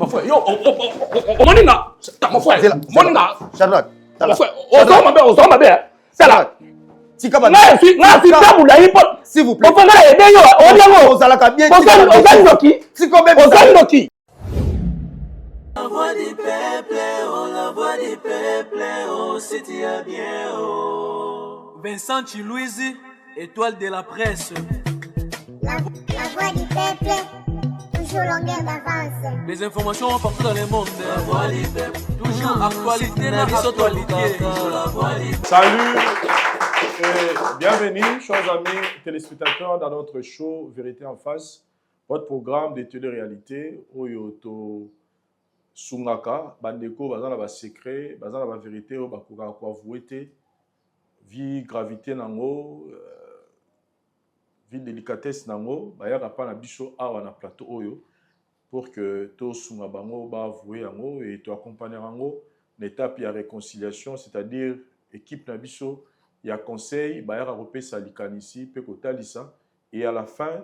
Mon frère, yo, omoni nga, mon frère, omoni nga. Shadrack, mon frère, ozo mabe, ozo mabe. Tala. Tika ba. Nga si, nga si tabu la ipo. S'il vous plaît. Mon frère, nga aide yo, obi yango. Ozalaka bien. Oza ndoki. Tika obe. Oza ndoki. La voix du peuple, oh la voix du peuple, oh si tu as bien, oh. Vincent Chiluizi, étoile de la presse. La voix du peuple, toujours longueur d'avance. Les informations partout dans le monde. La voix du peuple, toujours actualité, la actualité. La voix du peuple. Salut et bienvenue, chers amis téléspectateurs, dans notre show Vérité en face, votre programme de télé-réalité, oyo to sungaka bandeko baza na basecret, baza na bavérité oyo bakokaka koavouer te, vi gravité nango, vi délicatesse nango, bayaka pa na biso awa na plateau oyo pour que tosunga bango baavouer yango et toaccompagner yango na étape ya réconciliation, c'est-à-dire équipe na biso ya conseil bayaka kopesa likanisi mpe kotalisa, et à la fin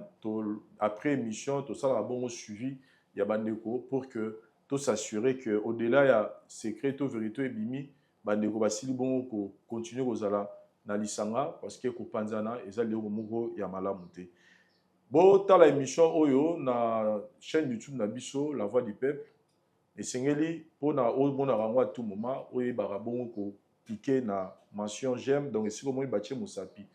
après émission tosalaka bongo suivi ya bandeko pour que tos'assurer que au-delà ya secret to vérité ebimi, bandeko basili bongo kocontinuer kozala na lisanga, parce que kopanzana eza eloko moko ya malamu te. Botala émission oyo na chaîne YouTube na biso La Voix du Peuple. Esengeli mpona omonaka yango à tout moment, oyebaka bongo kocliquer na mention j'aime, donc esika omoni batie mosapi,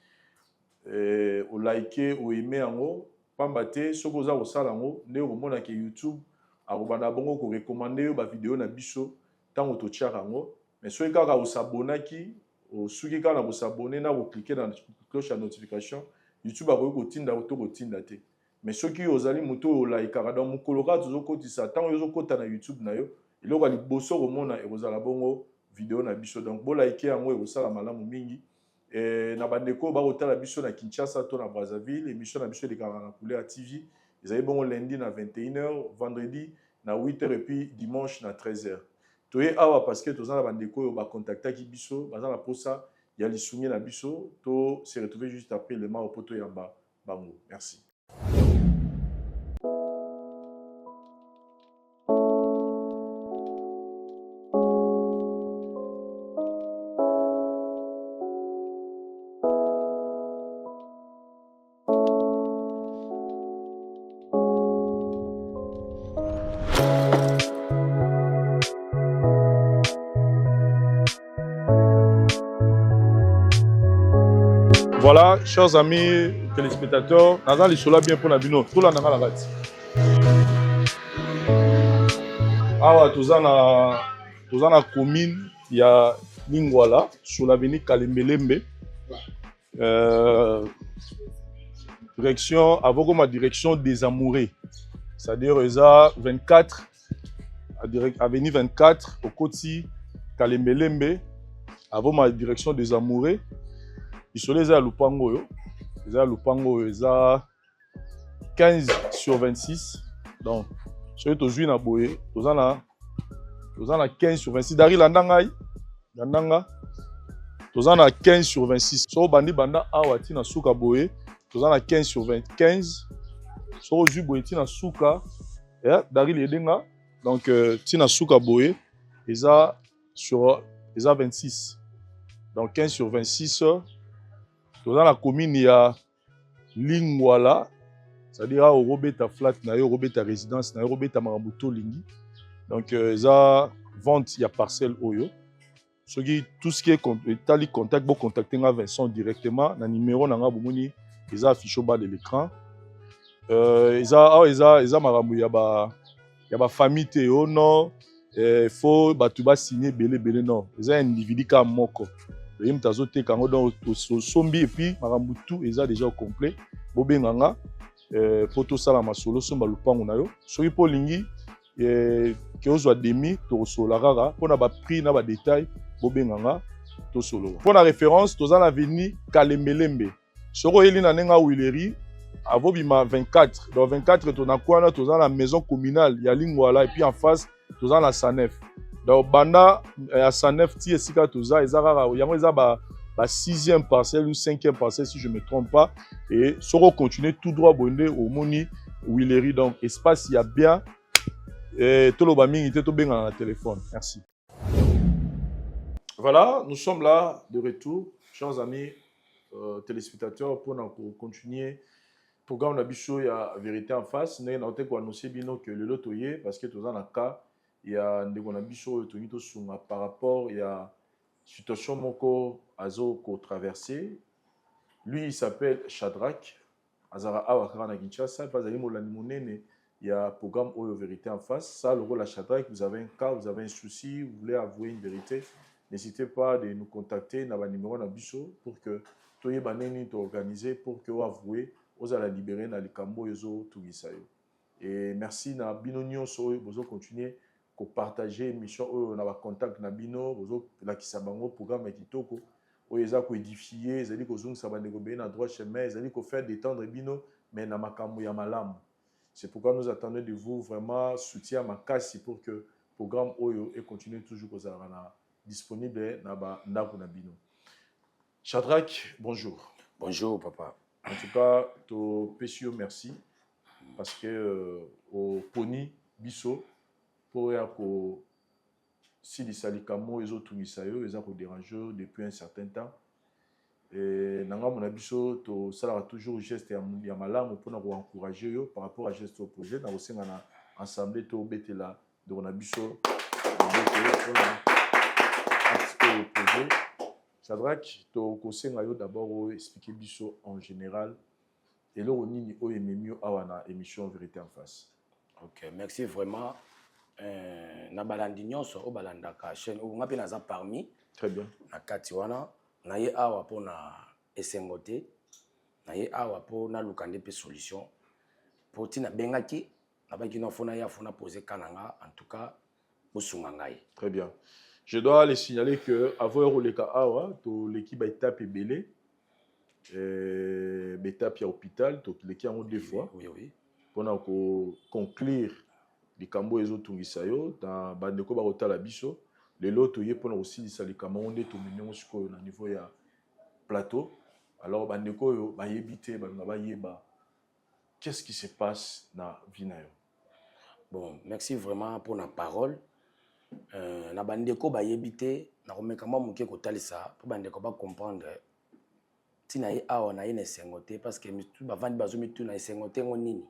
olike, oaime yango, pamba te soki oza kosala yango nde okomonaka YouTube akobanda bongo korecommander yo bavideo na biso ntango totiaka yango. Mais soki kaka osabonaki, osuki kaka na kosabonner na kocliquer na cloche ya notification, YouTube akoki kotinda to kotinda te. Mais soki ozali moto oyo olaikaka, donc mokolo kaka tozokotisa, ntango oyo ozokota na YouTube na yo, eloko ya liboso komona ekozala bongo video na biso. Donc bolaike yango, ekosala malamu mingi. Na bandeko bakotala biso na Kinshasa to na Brazzaville, émission na biso elekaka na Couleur TV, ezali bongo lundi na 21h, vendredi na 8h et puis dimanche na 13h. Toye awa parce que toza na bandeko oyo bacontactaki biso, baza na posa ya lisungi na biso. To se retrouver juste après le mao po toyamba bango. Merci. Voilà, chers amis téléspectateurs, naza lisolo bien mpona bino, tolanda nga na kati. Awa toza na commune ya Lingwala, sur l'avenue Kalembelembe, direction avokoma direction des Amoureux, c'est-à-dire eza 24, avenue 24, okoti Kalembelembe, avoma direction des Amoureux. Lisolo eza ya lupango oyo, eza ya lupango oyo eza 15 sur 26. Donc soki tozwi na boye, toza na 15 sur 26. Dari, landa ngai, landa nga. Toza na 15 sur 26. Soki obandi banda awa ntina suka boye, toza na 15 sur 20, 15. Soki ozwi boye ntina suka, yeah, Dari aide nga. Donc ntina suka boye eza sur eza 26, donc 15 sur 26. Toza na commune ya Lingwala, c'est-à-dire awa okobeta flat na yo, okobeta résidence na yo, okobeta makambo tolingi. Donc eza vente ya parcelle oyo. Soki tout ce qui est etali contact, bocontacte nga Vincent directement na numéro na nga bomoni eza affiché au bas de l'écran. Eza awa, eza makambo ya bafamille te. O non, faut bato basigne ebele ebele, non, eza individu kaka moko, ye moto azoteka yango. Donc osombi et puis makambo tout eza déjà au complet. Bobenga nga mpo tosala masolo, somba lupango na yo. Soki mpo olingi ke ozwa demi, tokosolola kaka mpona baprix na badetail. Bobenga nga, tosolola. Mpo na référence, toza na avenue Kalembelembe. Soki oyeli na ndenge Huilerie, avobima 24, donc 24 tona kwana, toza na maison communale ya Lingwala et puis en face toza na Sanef. Donc banda ya Sanef ti esika toza, eza kaka yango, eza ba sixième parcelle ou cinquième parcelle si je me trompe pas. Et soki ocontinue tout droit boye nde omoni Huilerie. Donc espace ya bien. Toloba mingi te, tobengana na téléphone. Merci. Voilà, nous sommes là de retour, chers amis téléspectateurs, pour continuer programme na biso ya Vérité en face. Ndenge na ote koannonce bino que lelo toye parce que toza na cas ya ndeko na biso oyo tolingi tosunga par rapport ya situation moko azo kotraverser. Lui, il s'appelle Shadrach, azalaka awa kaka na Kinshasa mpe azali molandi monene ya programme oyo Vérité en face. Ça, lokola Shadrach, vous avez un cas, vous avez un souci, vous voulez avouer une vérité, n'hésitez pas de nous contacter na banuméro na biso pour que toyeba ndenge nini toorganiser pour que oavouer, ozala libéré na likambo oyo ezotungisa yo. Et merci na bino nyonso oyo bozocontinue kopartage émission oyo na bacontact na bino, bozolakisa bango programme ya kitoko oyo eza koédifie, ezali kozongisa bandeko beye na droit chemin, ezali kofaire détendre bino, mais na makambo ya malamu. C'est pourquoi nous attendons de vous vraiment soutien makasi pour que programme oyo econtinue toujours kozalaka na disponible na bandako na bino. Shadrach, bonjour. Bonjour, papa. En tout cas, topesi yo merci parce que oponi biso mpo ya kosilisa likambo oyo ezotungisa yo, eza kodérange yo depuis un certain temps. E, na ngambo na biso tosalaka toujours geste ya malamu mpona koencourage yo par rapport à geste opposé na kosenga na ensemble tobetela ndeko na biso maboko mpona acte oyo posé. Shadrach, tokosenga yo d'abord oyo expliquer biso en général eloko nini oyo ememi yo awa na émission Vérité en face. Ok, merci vraiment. Na balandi nyonso oyo balandaka chaîne oyo, nga mpe naza parmi Très bien. na kati wana. Naye awa mpona esengo te, naye awa mpo naluka nde mpe solution, mpo ntina bengaki nabaki no fo naya, fo napose ka na nga. En tout cas, bosunga ngai. Très bien. Je dois les signaler que avant koleka awa, toleki baétape ebele, baétape ya hôpital toleki yango deux fois mpona koconclure likambo oyo ezotungisa yo. Na bandeko bakotala biso lelo, toye mpona kosilisa likambo yango nde tomemi yango sikoyo na niveau ya plateau. Alors bandeko oyo bayebi te, balinga bayeba qu'est-ce qui se passe na vie na yo. Bon, merci vraiment mpona parole. Na bandeko bayebi te, nakomeka mwa moke kotalisa mpo bandeko bacomprendre ntina ye awa. Na ye na esengo te, parce que bavandi bazomituna esengo te ngo nini,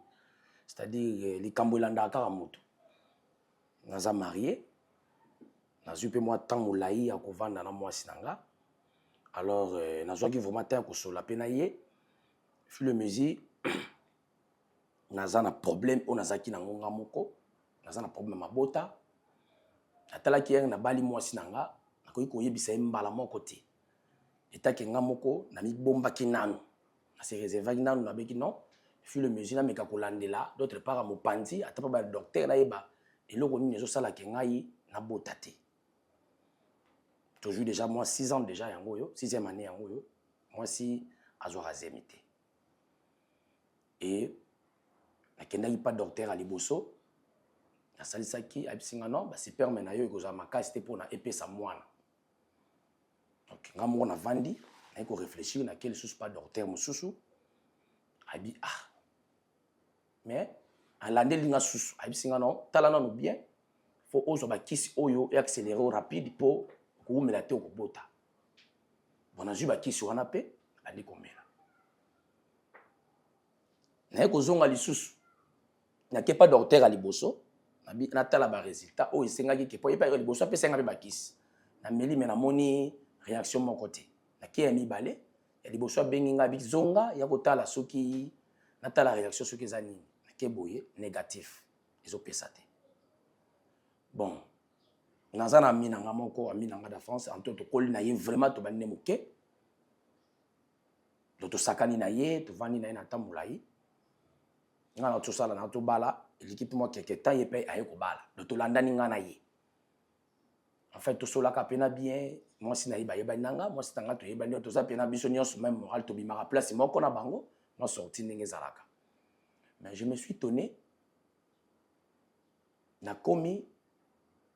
c'est-à-dire likambo elandaka kaka moto. Naza marié, nazwi mpe mwa temps molai ya kovanda na mwasi na nga. Alors nazwaki vraiment temps ya kosola mpe na ye. Fur et mesure naza na problème oyo nazalaki nango nga moko, naza na problème ya mabota. Natalaki ere nabali mwasi na nga, nakoki koyebisa ye mbala moko te. Etake nga moko namibombaki nanu, nase réservaki nanu, nabeki non, fur et mesure nameka kolandela d'autre part ya mopanzi, ata mpe badocteur, nayeba eloko nini ezosalaka ngai nabota te. Toujours déjà moi 6 ans déjà yango oyo, sixième année yango oyo, mwasi azwaka zemi te. E nakendaki pa docteur ya liboso, nasalisaki, ayebisi nga non, basperme na yo ekozala makasi te mpona epesa mwana. Donc nga moko navandi, naye koréfléchir, nake lisusu pa docteur mosusu, ayebi ah, mais alandeli nga susu, ayebisi nga non, tala nano bien, fo ozwa bakisi oyo eaccéléré rapide mpo okowumela te okobota. Bon, nazwi bakisi wana mpe nabandi komela. Naye kozonga lisusu, nake pa docteur ya liboso, natala barésultat oyo esengaki ke po ye pa liboso apesa nga mpe bakisi, nameli, me namoni réaction moko te. Nake ya mibale, ya liboso abengi ngai, abi zonga ya kotala soki natala réaction soki eza nini. Nake boye, négatif, ezopesa te. Bon, naza na ami na nga moko, ami na nga d'enfance, anto tokoli na ye vraiment, tobandi nde moke, to tosakani na ye, tovandi na ye na ntango molai. Nga na tosala na tobala, eliki mpe mwa quelque temps, ye mpe aye kobala, donc tolandani nga na ye. En fait, tosolaka mpe na bien. Mwasi na ye bayebani na nga, mwasi na nga toyebani, toza mpe na biso nyonso même moral, tobimaka place moko na bango, mwa sorti ndenge ezalaka. Mais je me suis étonné, nakomi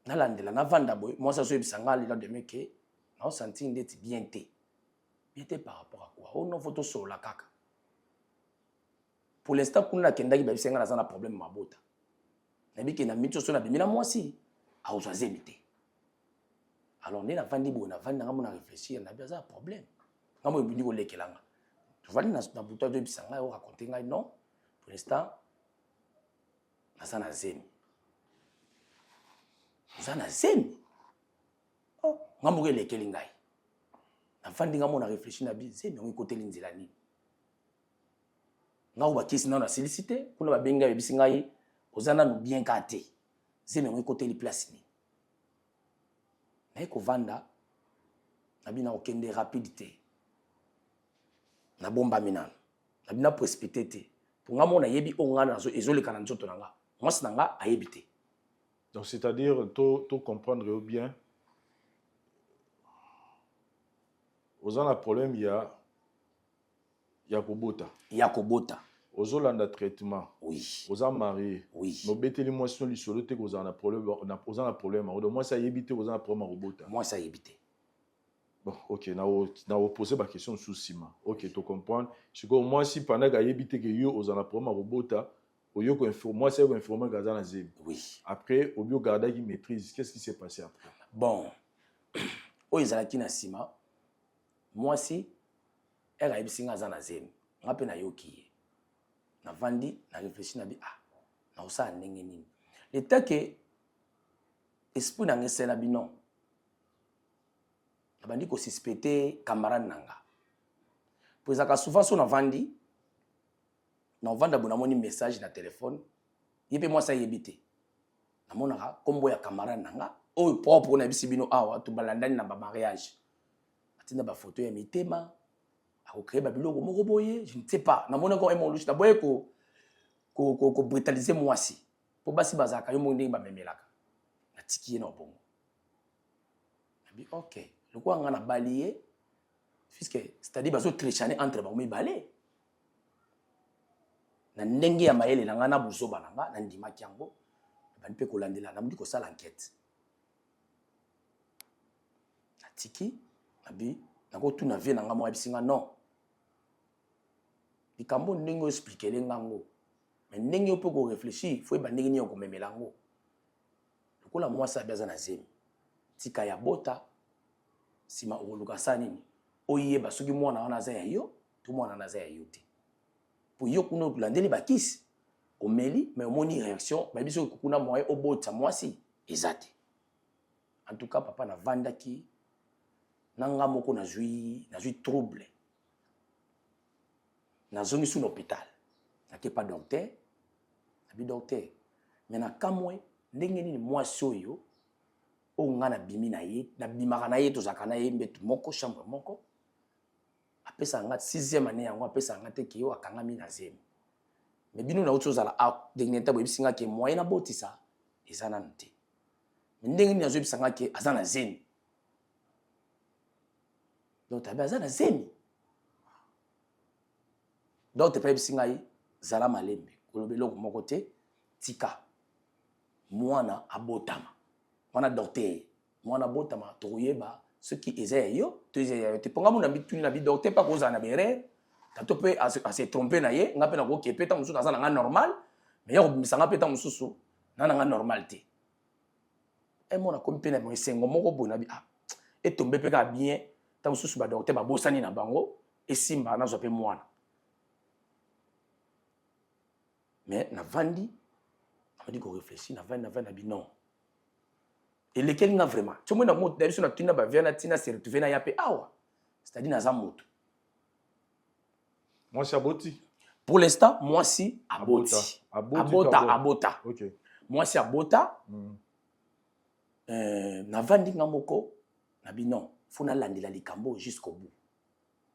nalandela, navanda boye, mwasi azoyebisa nga lela demain ke naosentir ndeti bien te, bien te. Par rapport à quoi? Oh non, fo tosolola kaka. Pour l'instant kuna nakendaki, bayebisa nga naza na problème mabota. Nayebi ke na miniti oyo nabimi na mwasi, akozwa zemi te. Alors nde navandi boye, navandi na ngai mona réfléchir, nabi aza na problème. Ngai moyo ebindi kolekela nga. Tovandi na butu, azoyebisa ngai, oraconte ngai: non, pour l'instant naza na zemi. Oza na zemi? Oh, ngai moko elekeli ngai. Navandi ngai mona réfléchir, nabi zemi yango ekoteli nzela nini? Ngai oyo bakisi nano nasilisi te, kuna babengi ngai, bayebisi ngai oza nanu bien kaka te. Zemi yango ekoteli place nini? Naye kovanda, nabi na kokende rapide te, nabombami nano, nabi na précipité te, po nga mo nayebi oyo nga ezoleka na nzoto na nga, mwasi na nga ayebi te. Donc c'est-à-dire to comprendre yo bien, oza na problème ya kobota. Ya kobota. Ozolanda traitement. Oui. Oza marié. Oui. Mais obeteli mwasi no lisolo te kozala na problème, oza na problème yango. Donc mwasi ayebi te koza na problème ya kobota. Mwasi ayebi te. Bon, ok, na opose baquestion mosusu nsima. Ok, to comprendre sikoyo. Mwasi, pendant ayebi te ke yo oza na problème ya kobota, oyo mwasi aye koinforme ke aza na zemi. Oui. Après obi ogardaki maîtrise. Qu'est-ce qui s'est passé après? Bon, oyo ezalaki na nsima, mwasi ere ayebisi nga aza na zemi, nga mpe nayoki ye, navandi na réfléchi, na bi ah, nakosala ndenge nini? Le ke esprit na nga esala bino, nabandi kosuspecte camarade na nga, po ezalaka souvent so navandi, naovanda boye, namoni message na telefone ye mpe mwasi ayebi te, namonaka nkombo ya camarade na nga oyo propre oyo nayebisi bino awa, tobalandani na bamariage, atinda bafoto ya mitema, akocrée babiloko moko boye, je ne sais pas. Namonaki emolushi, naboye kobrutalize mwasi, mpo basi bazalaka yo moko ndenge bamemelaka. Natiki ye na obongo, nabi ok, lokola nga nabali ye, puisque c'est-à-dire bazotrichane entre bango mibale na ndenge ya mayele na ngai na buzoba na nga, nandimaki yango. Nabandi mpe kolandela, nabandi kosala enquête. Natiki, nabi nakotuna vie na nga moko, ayebisi nga non, likambo ndenge oyo expliquele nga ngo, mais ndenge yo mpe koréfléchir, faut yeba ndenge nini okomemela yango. Lokola mwasi abi aza na zemi, tika ya bota, nsima okoluka sa nini, oyeba soki mwana wana aza ya yo to mwana wana aza ya yo te. Po yo kuna olandeli bakisi, omeli, mais omoni réaction, bayebi soki kuna moyen obotisa mwasi eza te. En tout cas papa, navandaki na nga moko, nazwi trouble, nazongi su na hôpital, nake pa docteur, nabi docteur, mais nakamwe ndenge nini mwasi oyo, oyo nga nabimi na ye, nabimaka na ye, tozalaka na ye mbetu moko, chambre moko, apesaka nga sixième année yango, apesaka nga te ke oyo akangami na zemi. Mais bino nauti ozala ndenge ntango boyebisi nga ke moyen nabotisa eza nanu te, mais ndenge nini azoyebisa nga ke aza na zemi? Donc tabi aza na zemi. Donc te ayebisi ngai: zala malembe, koloba eloko moko te, tika mwana abotama. Wana docteur, mwana abotama, tokoyeba soki eza ya yo to eza ya yo te. Mpo nga mona mituni na bi docteur mpa kozala na berere tato mpe ase trompe na ye, nga mpe nakoki mpe ntango mosusu naza na nga normal, mais ya kobimisa nga mpe ntango mosusu na nga normal te. Emona komi mpe na esengo moko boye, na bi ah, etombe mpe kaka bien, ntango mosusu badocteur babosani na bango, esimba, nazwa mpe mwana. Mais navandi, navandi koréfléchir, navandi, navandi, na bi non, elekeli nga vraiment. Ti omoi na moto na biso, natuni na bavia, natina se retrouve na ya mpe awa, c'est-à-dire naza moto. Mwasi aboti? Pour l'instant mwasi aboti. Abota, abota. Mwasi abota. Navandi nga moko, nabi non, faut nalandela likambo jusqu'au bout.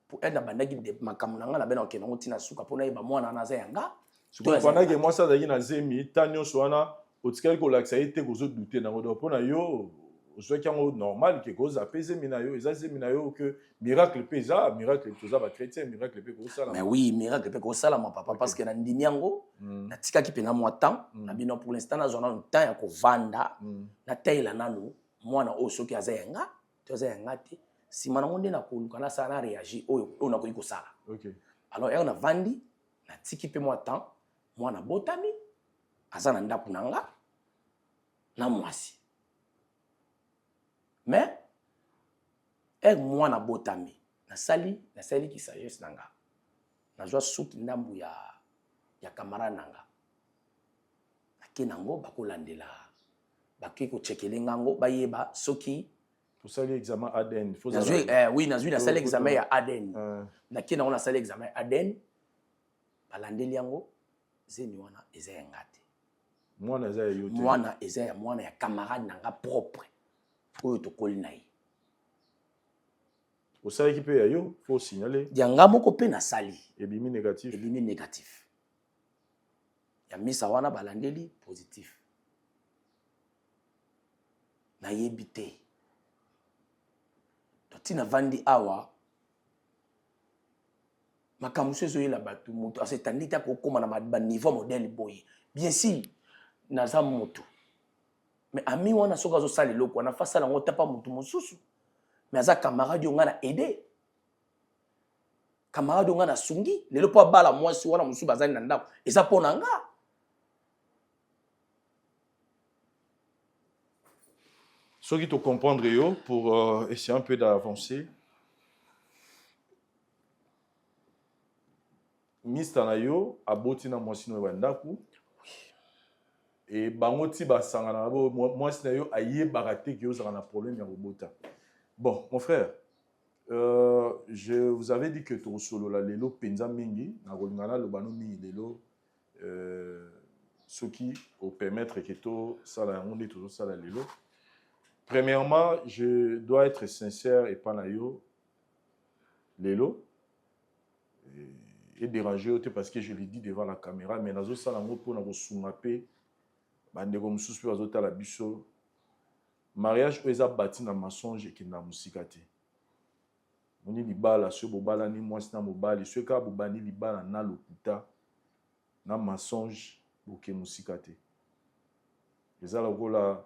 Po ene nabandaki makambo na nga, na bena kokende yango ntina suka, mpo nayeba mwana wana aza ya nga. Pendant ke mwasi azalaki na zemi, ta nyonso wana otikali kolakisa ye te kozodute nango. Donc mpo na yo ozwaki yango normal ke koza mpe zemi na yo, eza zemi na yo, ke miracle mpe eza miracle, toza bachrétien, miracle mpe kosalama. Mais oui, miracle mpe kosalama papa, parce que nandimi yango. Natikaki mpenza mwa temps na bino. Pour l'instant nazwa nanu temps ya kovanda, natayela nanu mwana oyo soki aza ya nga to aza ya nga te. Nsima nango nde nakoluka nasala, na réagir oyo nakoki kosala. Alors ere navandi, natiki mpe mwa temps, mwana abotami, aza na ndako na nga. Na mwasi. Mais heure mwana abotami, nasali nasali ki sagesse na nga. Nazwa suki ndambu ya ya camarade na nga. Nake nango bakolandela bake kochekele nga ngo bayeba soki Tosali examen ADN. Faut nazwi eh, oui nazwi nasali examen ya ADN. Nake nango nasali examen ya ADN balandeli yango zemi wana eza ya nga te. Mwana eza ya yo te. Mwana eza ya mwana ya camarade na nga propre oyo tokoli na ye. Osalaki mpe ya yo, faut signaler. Ya nga moko mpe nasali. Ebimi négatif. Ebimi négatif. Ya misa wana balandeli positif. Nayebi te. Ti navandi awa makambo mosusu ezoyela bato moto asetandi te akokóma na baniveau modèle boye. Bien sûr naza moto, mais ami wana soki azosala eloko wana fa asala yango tapa moto mosusu, mais aza camarade oyo ngai na aide, camarade oyo ngai nasungi lelo mpo abala mwasi wana mosusu bazali na ndako eza mpo na nga. Soki to comprendre yo pour essayer un peu d'avancer, mista na yo aboti na mwasi na yo ya ndako e bango ti basangana na bo mwasi na yo ayebaka te ke ozalaka na problème ya kobota. Bon, mon frère, je vous avais dit que tokosolola lelo mpenza mingi, nakolinga naloba no mingi lelo. Soki opermettre ke tosala yango nde tozosala lelo. Premièrement, je dois être sincère epa na yo lelo et déranger yo te parce que je le dis devant la caméra, mais nazosala yango mpona kosunga mpe bandeko mosusu mpe bazotala biso. Mariage oyo eza bati na mensonge ekendaka mosika te. Moni libala, soki bobalani mwasi na mobali, soki kaka bobandi libala na lokuta na mensonge, boke mosika te. Eza lokola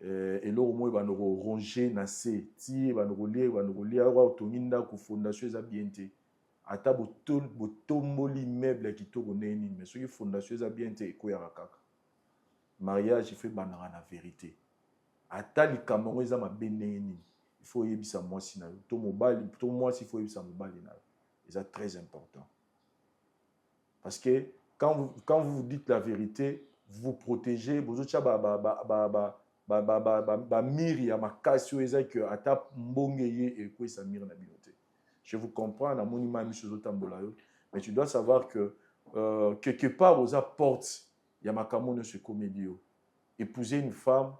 eloko moko ebanda koronger na se ti ebanda kolia, ebanda kolia oyo otongi ndako, fondation eza bien te. Ata botomboli immeuble ya kitoko ndenge nini, mais soki fondation eza bien te, ekweyaka kaka. Mariage il faut ebandaka na vérité. Ata likambo yango eza mabe ndenge nini, il faut oyebisa mwasi na yo to mobali, to mwasi il faut oyebisa mobali na yo. Eza très important parce que quand vous dites la vérité, vous vous protégez, bozotia bamurs ya makasi oyo eza ke ata mbonge ye ekwesa mur na bino te. Je vous comprends, namoni mai miso ezotambola yo, mais tu dois savoir que quelque part oza porte ya makambo nyonso ekomeli yo. Épouser une femme,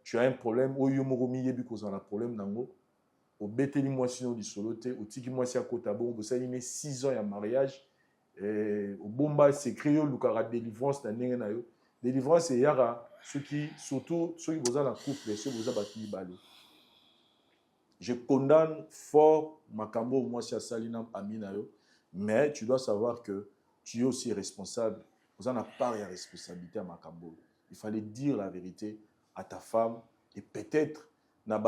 tu as un problème oyo yo moko miyebi kozala na problème nango, obeteli mwasi no lisolo te, otiki mwasi akota bongo, bosali ne 6 ans ya mariage, obomba secret. Yo olukaka délivrance na ndenge na yo. Délivrance eyaka soki, surtout soki boza na couple, soki boza bato mibale. Je condamne fort makambo oyo mwasi asali na ami na yo, mais tu dois savoir que tu es aussi responsable, oza na part ya responsabilité ya makambo oyo. Il fallait dire la vérité à ta femme et peut-être na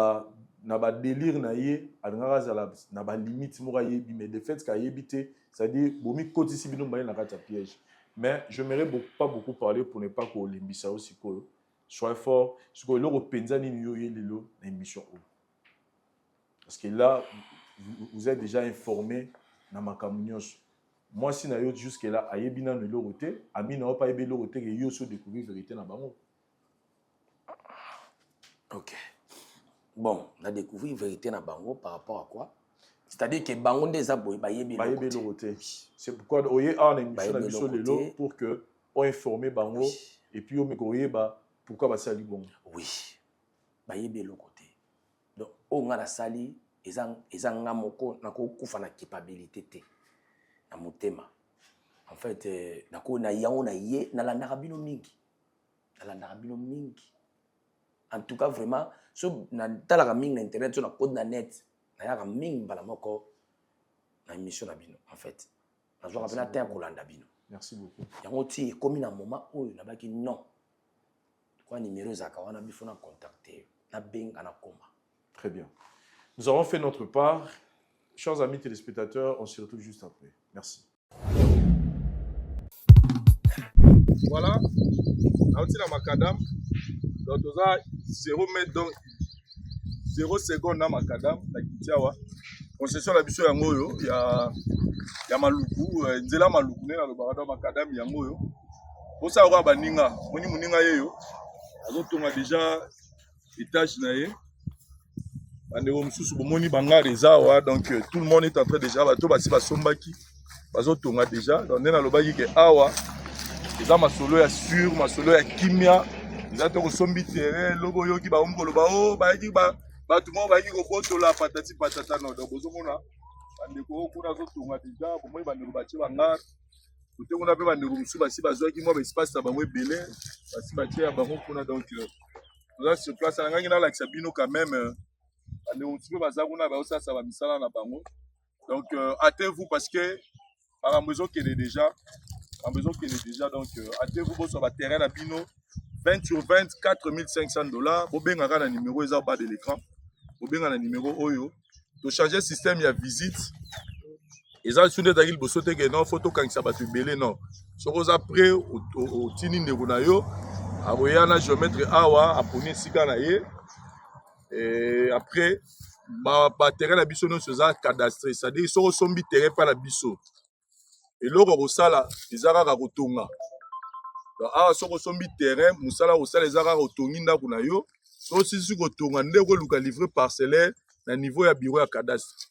badélire na ye alingaka azala na balimite moko ayebi, mais de fait qu'ayebi te, c'est-à-dire bomikotisi bino mibale na kati ya piège. Mais j'aimerais pas beaucoup parler pour ne pas kolimbisa yo sikoyo. Sois fort. Sikoyo eloko mpenza nini yo ye lelo na émission oyo? Parce que là vous êtes déjà informé na makambo nyonso. Mwasi na yo jusque là ayebi nano eloko te, ami na yo mpe ayebi eloko te ke yo so découvrir vérité na bango. Ok, bon, na découvrir vérité na bango par rapport à quoi? C'est-à-dire que bango nde eza boye, bayebi. Bayebi eloko te. C'est pourquoi oye awa na émission na biso lelo, pour que oinforme bango et puis omeka oyeba pourquoi basali bongo. Oui, bayebi eloko te. Donc oyo nga nasali eza nga moko nakokufa na culpabilité te na motema. En fait, nako na yango na ye nalandaka bino mingi, nalandaka bino mingi en tout cas vraiment. So natalaka mingi na internet, so nakoti na net, nayaka mingi mbala moko na émission na bino. En fait, nazwaka mpe na temps ya kolanda bino. Merci beaucoup. Yango ti ekomi na moment oyo nabaki non kwa numéro ezalaka wana bifo na contacte, nabenga, nakoma. Très bien, nous avons fait notre part. Chers amis téléspectateurs, on se retrouve juste après. Merci. Voilà, nauti na makadam. Donc toza 0 mètre, donc 0 seconde na macadam. Na kiti awa, concession na biso yango oyo ya Maluku, nzela Maluku nde nalobaka. Donc macadam yango oyo, osala kaka baninga. Moni moninga yeyo azotonga déjà étage na ye. Bandeko mosusu bomoni bangare eza awa. Donc tout le monde est en train déjà, bato basi basombaki, bazotonga déjà. Donc nde nalobaki ke awa eza masolo ya sur, masolo ya kimia. Eza te kosombi terrain, lobi oyoki bakomi koloba o bayaki bato moko bayaki kobotola, patati patata. No, donc bozomona bandeko oyo kuna azotonga déjà. Bomoni bandeko batie bangare kote kuna mpe, bandeko mosusu basi bazwaki mwa baespace na bango ebele, basi batie ya bango kuna. Donc toza sur place. Nangaki nalakisa bino quand même, bandeko mosusu mpe baza kuna, bazosalisa bamisala na bango. Donc hâtez-vous parce que makambo ezokende déjà, makambo ezokende déjà. Donc hâtez-vous, bozwa baterrain na bino 20 sur 20, 4500 $. Bobengaka na numéro eza bas de l'écran, bobenga na numéro oyo. Tochange système ya visite, eza su nde ezalaki liboso te ke non, faut tokangisa bato ebele. Non, soki oza prêt, otindi ndeko na yo, akoya na géomètre awa, aponi esika na ye. Et après, baterrain na biso nyonso eza cadastré, c'est-à-dire soki osombi terrain mpa na biso, eloko kosala eza kaka kotonga. Donc awa, soki osombi terrain, mosala kosala eza kaka otongi ndako na yo. Soki osilisi kotonga, nde okoluka livret parcellaire na niveau ya bureau ya cadastre.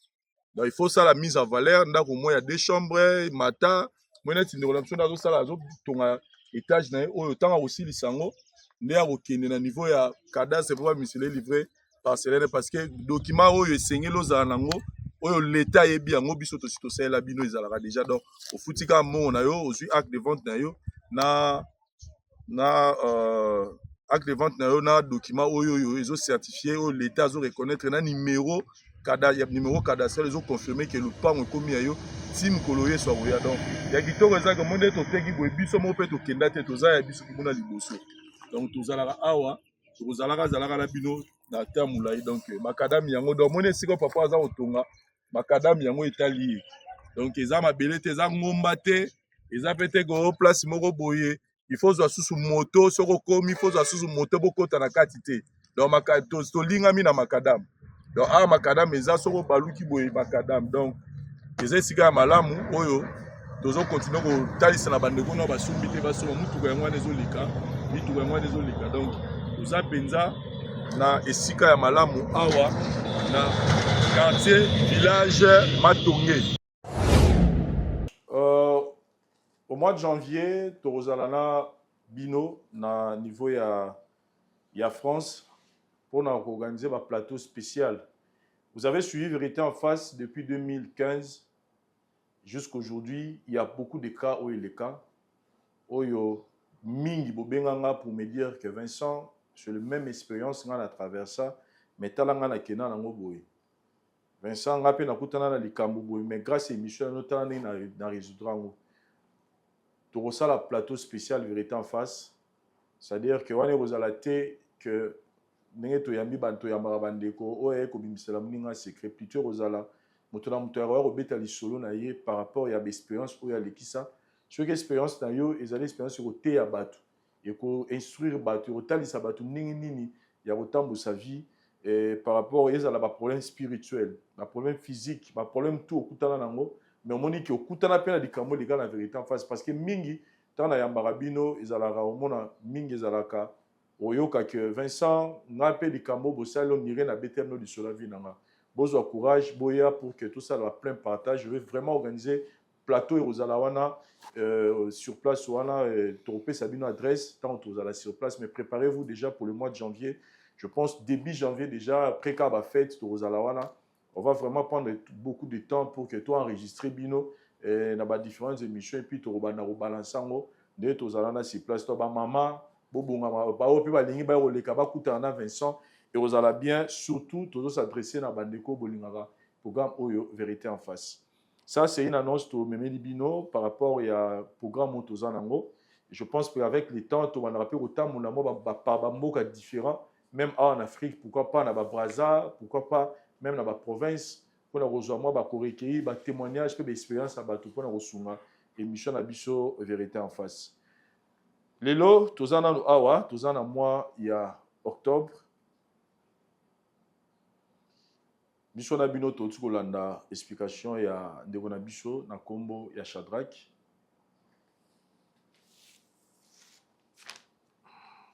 Donc il faut osala mise en valeur ndako moko ya deux chambres mata moi, neti ndeko na biso nde azosala, azotonga étage na ye oyo. Ntango akosilisa yango, nde akokende na niveau ya cadastre mpo bamisela livret parcellaire, parce que document oyo esengeli ozala nango, oyo leta ayebi yango, biso tosi tosalela bino, ezalaka déjà. Donc ofuti kaka mbongo na yo, ozwi acte de vente na yo na acte de vente na yo na document oyo ezocertifie, oyo leta azoreconnaître na numéro ya numéro cadastral, ezoconfirme ke lopango ekomi ya yo ti mokolo Yesu akoya. Donc ya kitoko ezaka mo nde toteki boye, biso moko mpe tokenda te, toza ya biso kimona liboso. Donc tozalaka awa, tokozalaka zalaka na bino na terme molai. Donc macadam yango, donc moni esika papa aza kotonga, macadam yango etali ye. Donc eza mabele te, eza ngomba te, eza mpe te ko place moko boye il faut zwa susu moto. Soki okomi, il faut zwa susu moto bokota na kati te. Donc tolingami na macadam. Donc awa macadam eza, soki obaluki boye, macadam. Donc eza esika ya malamu oyo tozokontinue kotalisa na bandeko na basombi te, basomba. Mutuka yango wana ezoleka, mituka yango wana ezoleka. Donc toza mpenza na esika ya malamu awa na quartier village Matonge. Au mois de janvier, tokozala na bino na niveau ya France mpona koorganiser baplateau spécial. Vous avez suivi Vérité en face depuis 2015 jusqu'aujourd'hui. Il y a beaucoup de cas oyo eleka, oyo mingi bobenganga pour me dire que Vincent, c'est le même expérience nga na travers ça, mais tala nga nakenda nango boye. Vincent, nga mpe nakutana na likambo boye, mais grâce à émission yano, tala ndenge na résoudre yango. Tokosala plateau spécial Vérité en face, c'est-à-dire que wana ekozala te que ndenge toyambi bato, toyambaka bandeko oyo aye kobimisela moninga secret. Plutôt ekozala moto na moto akoya kobeta lisolo na ye par rapport ya baexpérience oyo alekisa. Soki expérience na yo ezali expérience ekoteya bato, ekoinstruire bato, ekotalisa bato ndenge nini ya kotambusa vie, par rapport ezala baproblème spirituel, baproblème physique, baproblème tout okutana nango, mais omoni ke okutana mpe na likambo eleka na Vérité en face. Parce que mingi, ntango nayambaka bino, ezalaka omona mingi, ezalaka oyoka ke Vincent, nga mpe likambo bosali, onire na beteli no lisolo ya vie na nga. Bozwa courage, boya pour que tosala plein partage. Je vais vraiment organiser plateau ekozala wana sur place wana. Tokopesa bino adresse ntango tozala sur place, mais préparez-vous déjà pour le mois de janvier. Je pense début janvier déjà, après ka bafête, tokozala wana. On va vraiment prendre beaucoup de temps pour que to enregistrer bino na ba différentes émissions et puis tokobanda kobalansa yango nde tozala na sur place. To bamama bobongama, baoyo mpe balingi baya koleka, bakutana na Vincent, ekozala bien. Surtout tozos'adresse na bandeko bolingaka programme oyo Vérité en face. Ça, c'est une annonce tomemeli bino par rapport ya programme oyo toza nango. Je pense que avec le temps, tobandaka mpe kotambola mwa bamboka différent, même awa en Afrique, pourquoi pas na babraza, pourquoi pas même na baprovince, mpona kozwa mwa bakorecueillir batémoignage mpe baexpérience ya bato mpona kosunga émission na biso Vérité en face. Lelo toza nanu awa, toza na mwa ya octobre. Biso na bino touti kolanda explication ya ndeko na biso na kombo ya Shadrack.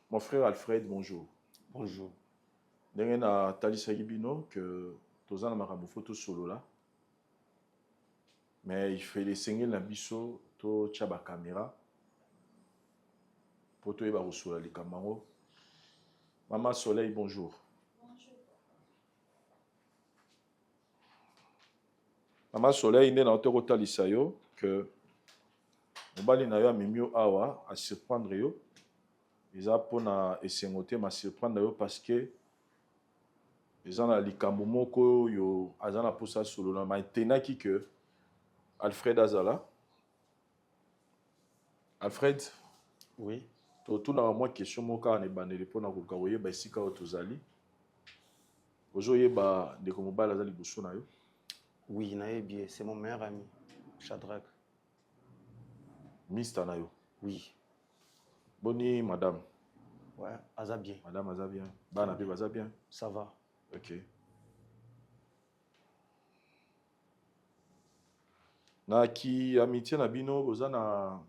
Mon frère Alfred, bonjour. Bonjour. Ndenge natalisaki bino que toza na makambo fo tosolola, mais il fallait esengeli na biso totya bakamera mpo toyeba kosolola likambo yango. Mama Soleil, bonjour. Bonjour. Mama Soleil, nde nauti kotalisa yo que mobali na yo amemi yo awa, asurprendre yo. Eza mpona esengo te, ma surprendre yo parce que eza na likambo moko oyo aza na mposa asolola, ma etenaki que Alfred azala. Alfred, Oui. Totunaka mwa question moko kaka na ebandeli mpona koluka koyeba esika oyo tozali. Ozoyeba ndeko mobali aza liboso na yo? Oui, nayebi ye, c'est mon meilleur ami, Shadrach. Mista na yo? Oui. Boni madame? Ouais, aza bien. Madame aza bien. Bana mpe baza bien? Ça va. Ok. Na ki amitié na bino, boza na,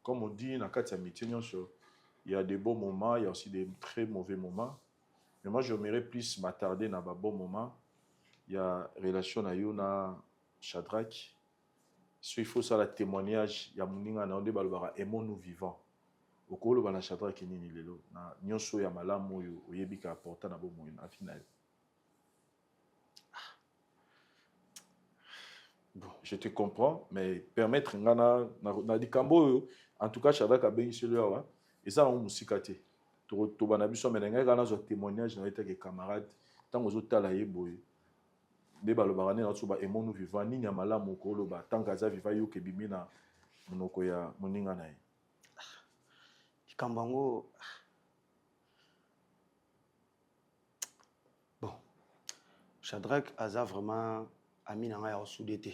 comme on dit, na kati ya amitié nyonso, il y a des bons moments, il y a aussi des très mauvais moments. Mais moi, j'aimerais plus m'attarder na ba bons moments. Il y a relation na yo na Shadrach. So il faut ça la témoignage ya moninga na yo nde balobaka aimons-nous vivants. Okoloba na Shadrach nini lelo na nyonso ya malamu oyo oyebi ka apporta na bomoi na vie na yo? Bon. Je te comprends, mais permettre nga na likambo oyo, en tout cas Shadrach abengisi yo awa, eza nango mosika te. Tobanda biso, mais na ngai kaka nazwa témoignage na yo etake camarade, ntango ozotala ye boye, nde balobaka nde nazo ba aimons-nous vivants, nini ya malamu okoloba tant que aza vivant, yoka ebimi na monoko ya moninga na ye? Likambo yango, bon, Shadrach aza vraiment ami na ngai ya kosude te.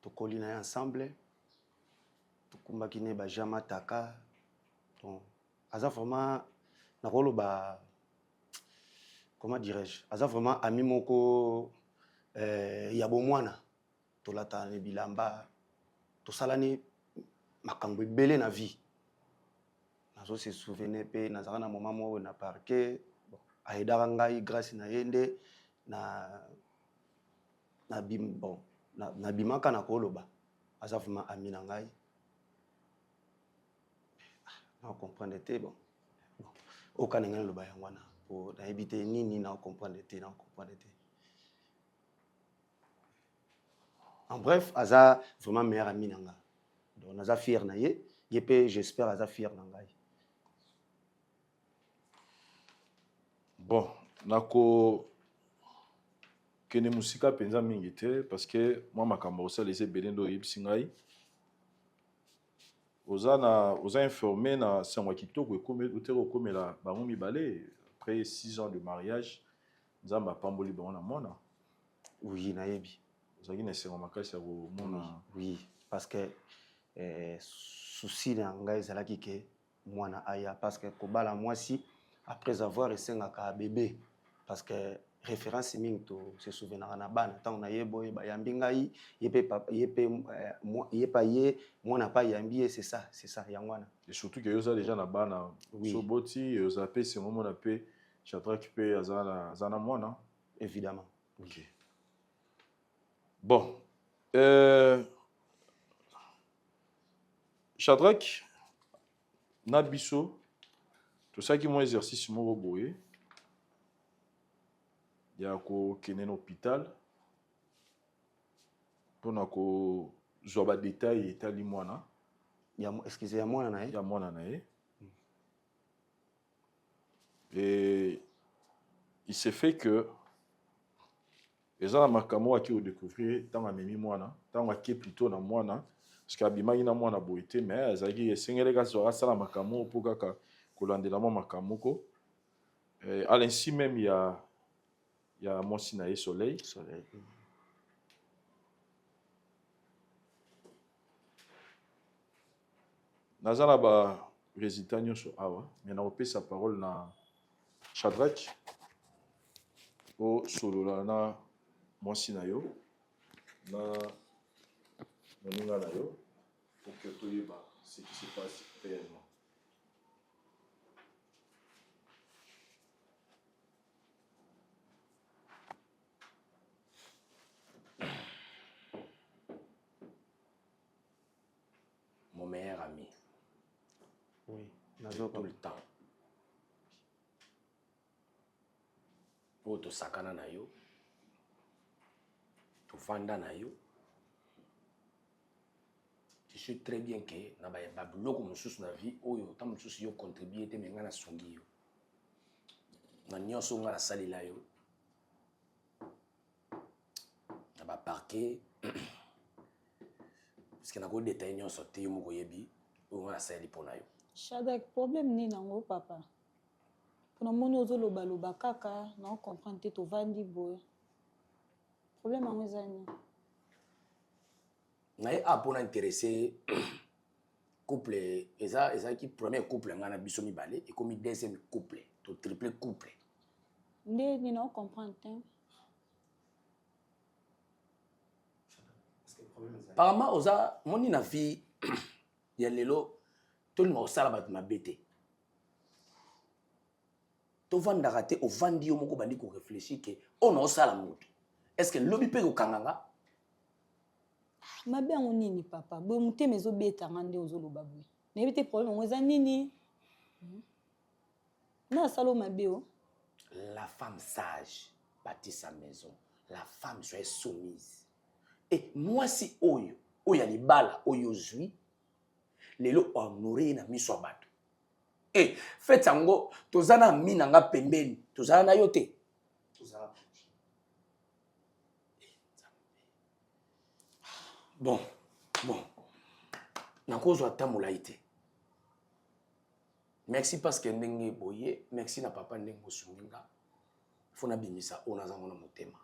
Tokoli na ye ensemble, tokumbaki ne ba Jean Mataka. Donc aza vraiment, nakoloba, comment dirais-je, aza vraiment ami moko ya bomwana. Tolatana ne bilamba, tosalani makambo ebele na vie. Nazo se souvenir pe nazalaka na moment moko na parquet, bon, aidaka ngai grâce na ye nde na bim, bon, na, na bimaka na koloba. Aza vraiment ami na ngai. Na comprendre te, bon. Bon, oka na ngai naloba yango wana, po nayebi te nini na comprendre te, na comprendre te. En bref, aza vraiment meilleur ami na nga. Donc naza fier na ye, ye pe j'espère aza fier na ngai. Bon, nako kende mosika mpenza mingi te parce que mwa makambo osala eza ebele nde oyebisi ngai. Oza informé na sango ya kitoko oteki kokomela bango mibale après 6 ans de mariage, Nzambe apamboli bango na mwana. Oui, nayebi. Ozalaki na esengo makasi ya komona. Oui, oui, parce que souci na ngai ezalaki ke mwana aya, parce que kobala mwasi après avoir esengaka bébé, parce que référence mingi to se souvenaka na bana ntango na ye boye bayambi ngai, ye pe papa, ye pe ye pa ye mwana pa yambi ye, c'est ça, c'est ça yango wana. Et surtout que yoza déjà na bana. Oui. So boti yoza pe sengo mona pe Shadrach pe aza na mwana. Évidemment. OK. Bon, Shadrach na biso tosalaki mwa exercice moko boye ya kokende na hôpital mpona kozwa ba détail etali mwana. Ya excusez, ya mwana na ye? Ya mwana na ye. Et il s'est fait que eza na makambo oyo aki kodécouvrir ntango amemi mwana, ntango ake plutôt na mwana, parce que abimaki na mwana boye te, mais azalaki esengelaki azwa asala makambo oyo mpo kaka kolandela mwa makambo moko. À l'insu même ya mwasi na ye Soleil. Soleil. Naza na ba résultat nyonso awa, mais nakopesa parole na Shadrach, osolola na mwasi na yo na moninga na yo pour que toyeba ce qui se passe réellement. Mon meilleur ami. Oui, nazoka. Tout le temps. Oyo tosakana na yo, tovanda na yo. Je sais très bien que na ba biloko mosusu na vie oyo ntango mosusu yo contribue te me ngai nasungi yo na nyonso ngai nasalela yo na ba parquet puisque nako detaille nyonso te yo moko oyebi oyo ngai nasaleli mpo na yo. Shadrack, problème nini yango papa? Mpo namoni ozolobaloba kaka na comprendre te tovandi boye. Problème yango eza nini? Na ye a mpona intéressé couple eza ezalaki premier couple ngai na biso mibale ekomi deuxième couple to triple couple. Nde nini na comprendre te? Apparemment oza moni na vie ya lelo tolinga kosala bato mabe te tovandaka te ovandi yo moko obandi koreflechir ke oyo naosala moto est ce que lobi mpe kokanga nga mabe yango nini papa boye motema ezobeta nga nde ozoloba boye nayebi te problème yango eza nini hmm? Na asala mabe o. La femme sage bâtit sa maison. La femme soit soumise. Et mwasi oyo, oyo ya libala oyo ozwi, lelo honore ye na miso ya bato. E fete yango toza na ami na nga pembeni, tozala na yo te. Bon, bon. Nakozwa ata molai te. Merci parce que ndenge boye, merci na papa ndenge osungi nga. Faut nabimisa oyo naza ngo na motema.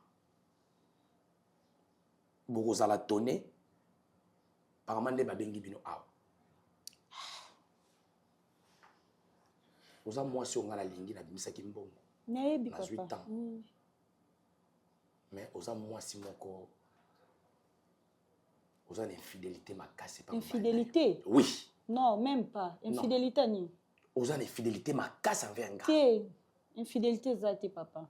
Bokozala tonne apparemment nde babengi bino awa. Oza mwasi oyo nga nalingi nabimisaki mbongo. Nayebi papa. Nazwi temps. Mais oza mwasi moko oza na infidélité makasi. Infidélité? Oui. Non, même pas. Infidélité nini? Oza na infidélité makasi envers nga. Te, infidélité eza te papa.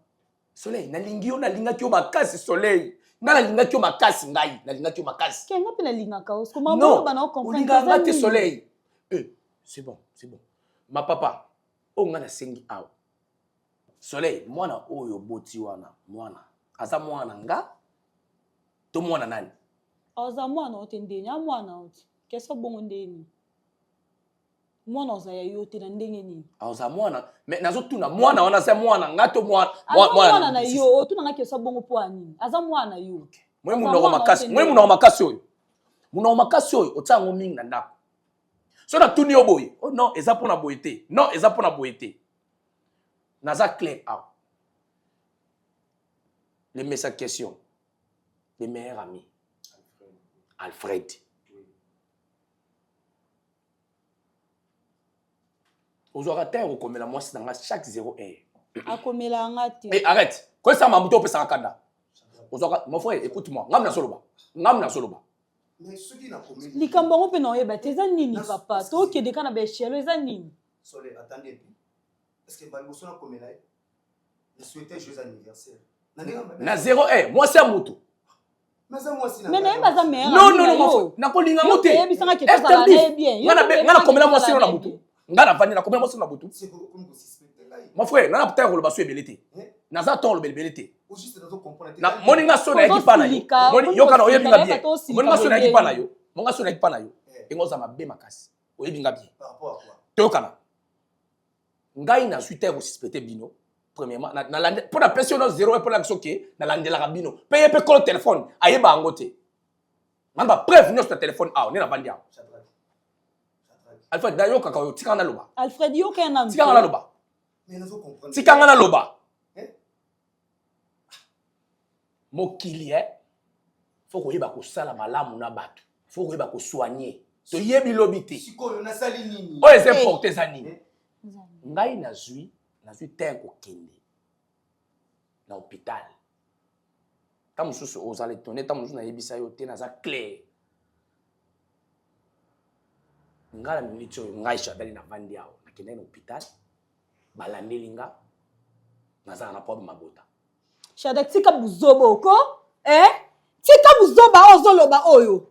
Soleil, nalingi yo, nalingaki yo makasi Soleil. Nga nalingaki yo makasi ngai, nalingaki yo makasi. Ke nga mpe nalingaka yo. Comment non, bana comprendre? Olingaka nga te Soleil. Eh, c'est bon, c'est bon. Ma papa, oyo nga nasengi awa. Soleil, mwana oyo boti wana, mwana aza mwana nga to mwana nani? Aza mwana oyo te ndeni, a mwana oyo te. Question bongo ndeni. Mwana oza ya yo te na ndenge nini? Aza mwana, mais nazotuna mwana wana aza mwana nga to mwana mwana na yo, otuna nga question bongo po nini? Aza mwana yo. Okay. Mwe munoko makasi, mwe munoko makasi oyo. Munoko makasi oyo otia yango mingi na ndako. So natuni yo boye, oh non, eza pona boye te. Non, eza pona boye te. Naza clair awa. Le messa question. Le meilleur ami. Alfred. Ozwaka te okomela mwasi na nga chaque 0 heure. Akomela nga te. Eh, arrête. Koyesa mamu te opesaka kanda. Ozwaka, mon frère, écoute-moi. Ngam na soloba. Ngam na soloba. Likambo yango mpe na oyeba te eza nini papa? Tokende kaka na ba echelo eza nini? Soleil, attendez. Est-ce que baliboso nakomela ye? Je souhaitais joyeux anniversaire. Na zéro eh, mwasi ya mutu. Mais nayebi aza meilleur Non non non, nakolinga ngo te. Oyebisanga ke tozala na ye bien. Nga nakomela mwasi na butu. Nga navandi nakomela mwasi na butu. Mon frère, nana putain koloba so ebele te. Naza to koloba ebele te. Na moni nga so nayaki pa na yo. Moni yoka na oyebi nga bien. Moni nga so nayaki pa na yo. Moni nga so nayaki pa na yo. Engo za mabe makasi. Oyebi nga bien. Toyokana. Ngai nazwi te kosuspecte bino premièrement mpo napesi yo na zero mpo nalakisa oke nalandelaka bino mpe ye mpe kolo telefone ayeba yango te nana bapreuve nyonso na telefone awa nde navandi awa Alfred nayokaka oyo tikanga naloba Alfred yoka nanu tikanga naloba tikanga naloba mokili eh faut koyeba kosala malamu na bato faut koyeba kosoigne toyebi lobi te sikoyo nasali nini oyo eza importe eza nini ngai nazwi Nazwi temps ya kokende na hôpital. Ntango mosusu ozala étonné, ntango mosusu nayebisa yo te, naza clair. Ngai na minute oyo, ngai Shadary navandi awa, nakendaki na hôpital, balandeli nga, nazala na problème mabota. Shadary, tika buzoba oko, eh? Tika buzoba oyo ozoloba oyo.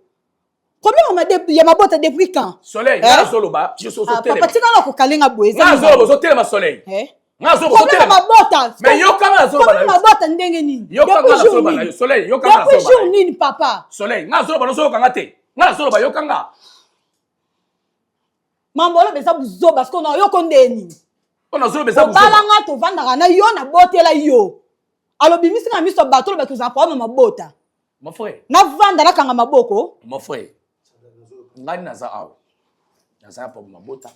Problème ya mabota depuis quand? Soleil, eh? nga nazoloba, je suis ah, papa, tika na kokalenga boye. Nga nazoloba, ozotelema Soleil. Eh? Nga nazoloba, ozotelema. Mabota. Mais yoka nga nazoloba na yo. Mabota ndenge nini? Yoka nga nazoloba na yo. Soleil, yoka nga nazoloba. Depuis jour nini papa? Soleil, nga nazoloba, nazoyoka nga te. Nga nazoloba, yoka nga. Mambo oloba eza buzoba, sikoyo na yoko nde nini? Mpo nazoloba eza buzoba. Obala nga tovandaka na yo, nabotela yo. Alobimisi nga miso ya bato, olobaki ozala problème mabota. Mon frère. Navanda nakanga maboko. Mon frère. Ngai naza awa. Naza na problème mabota.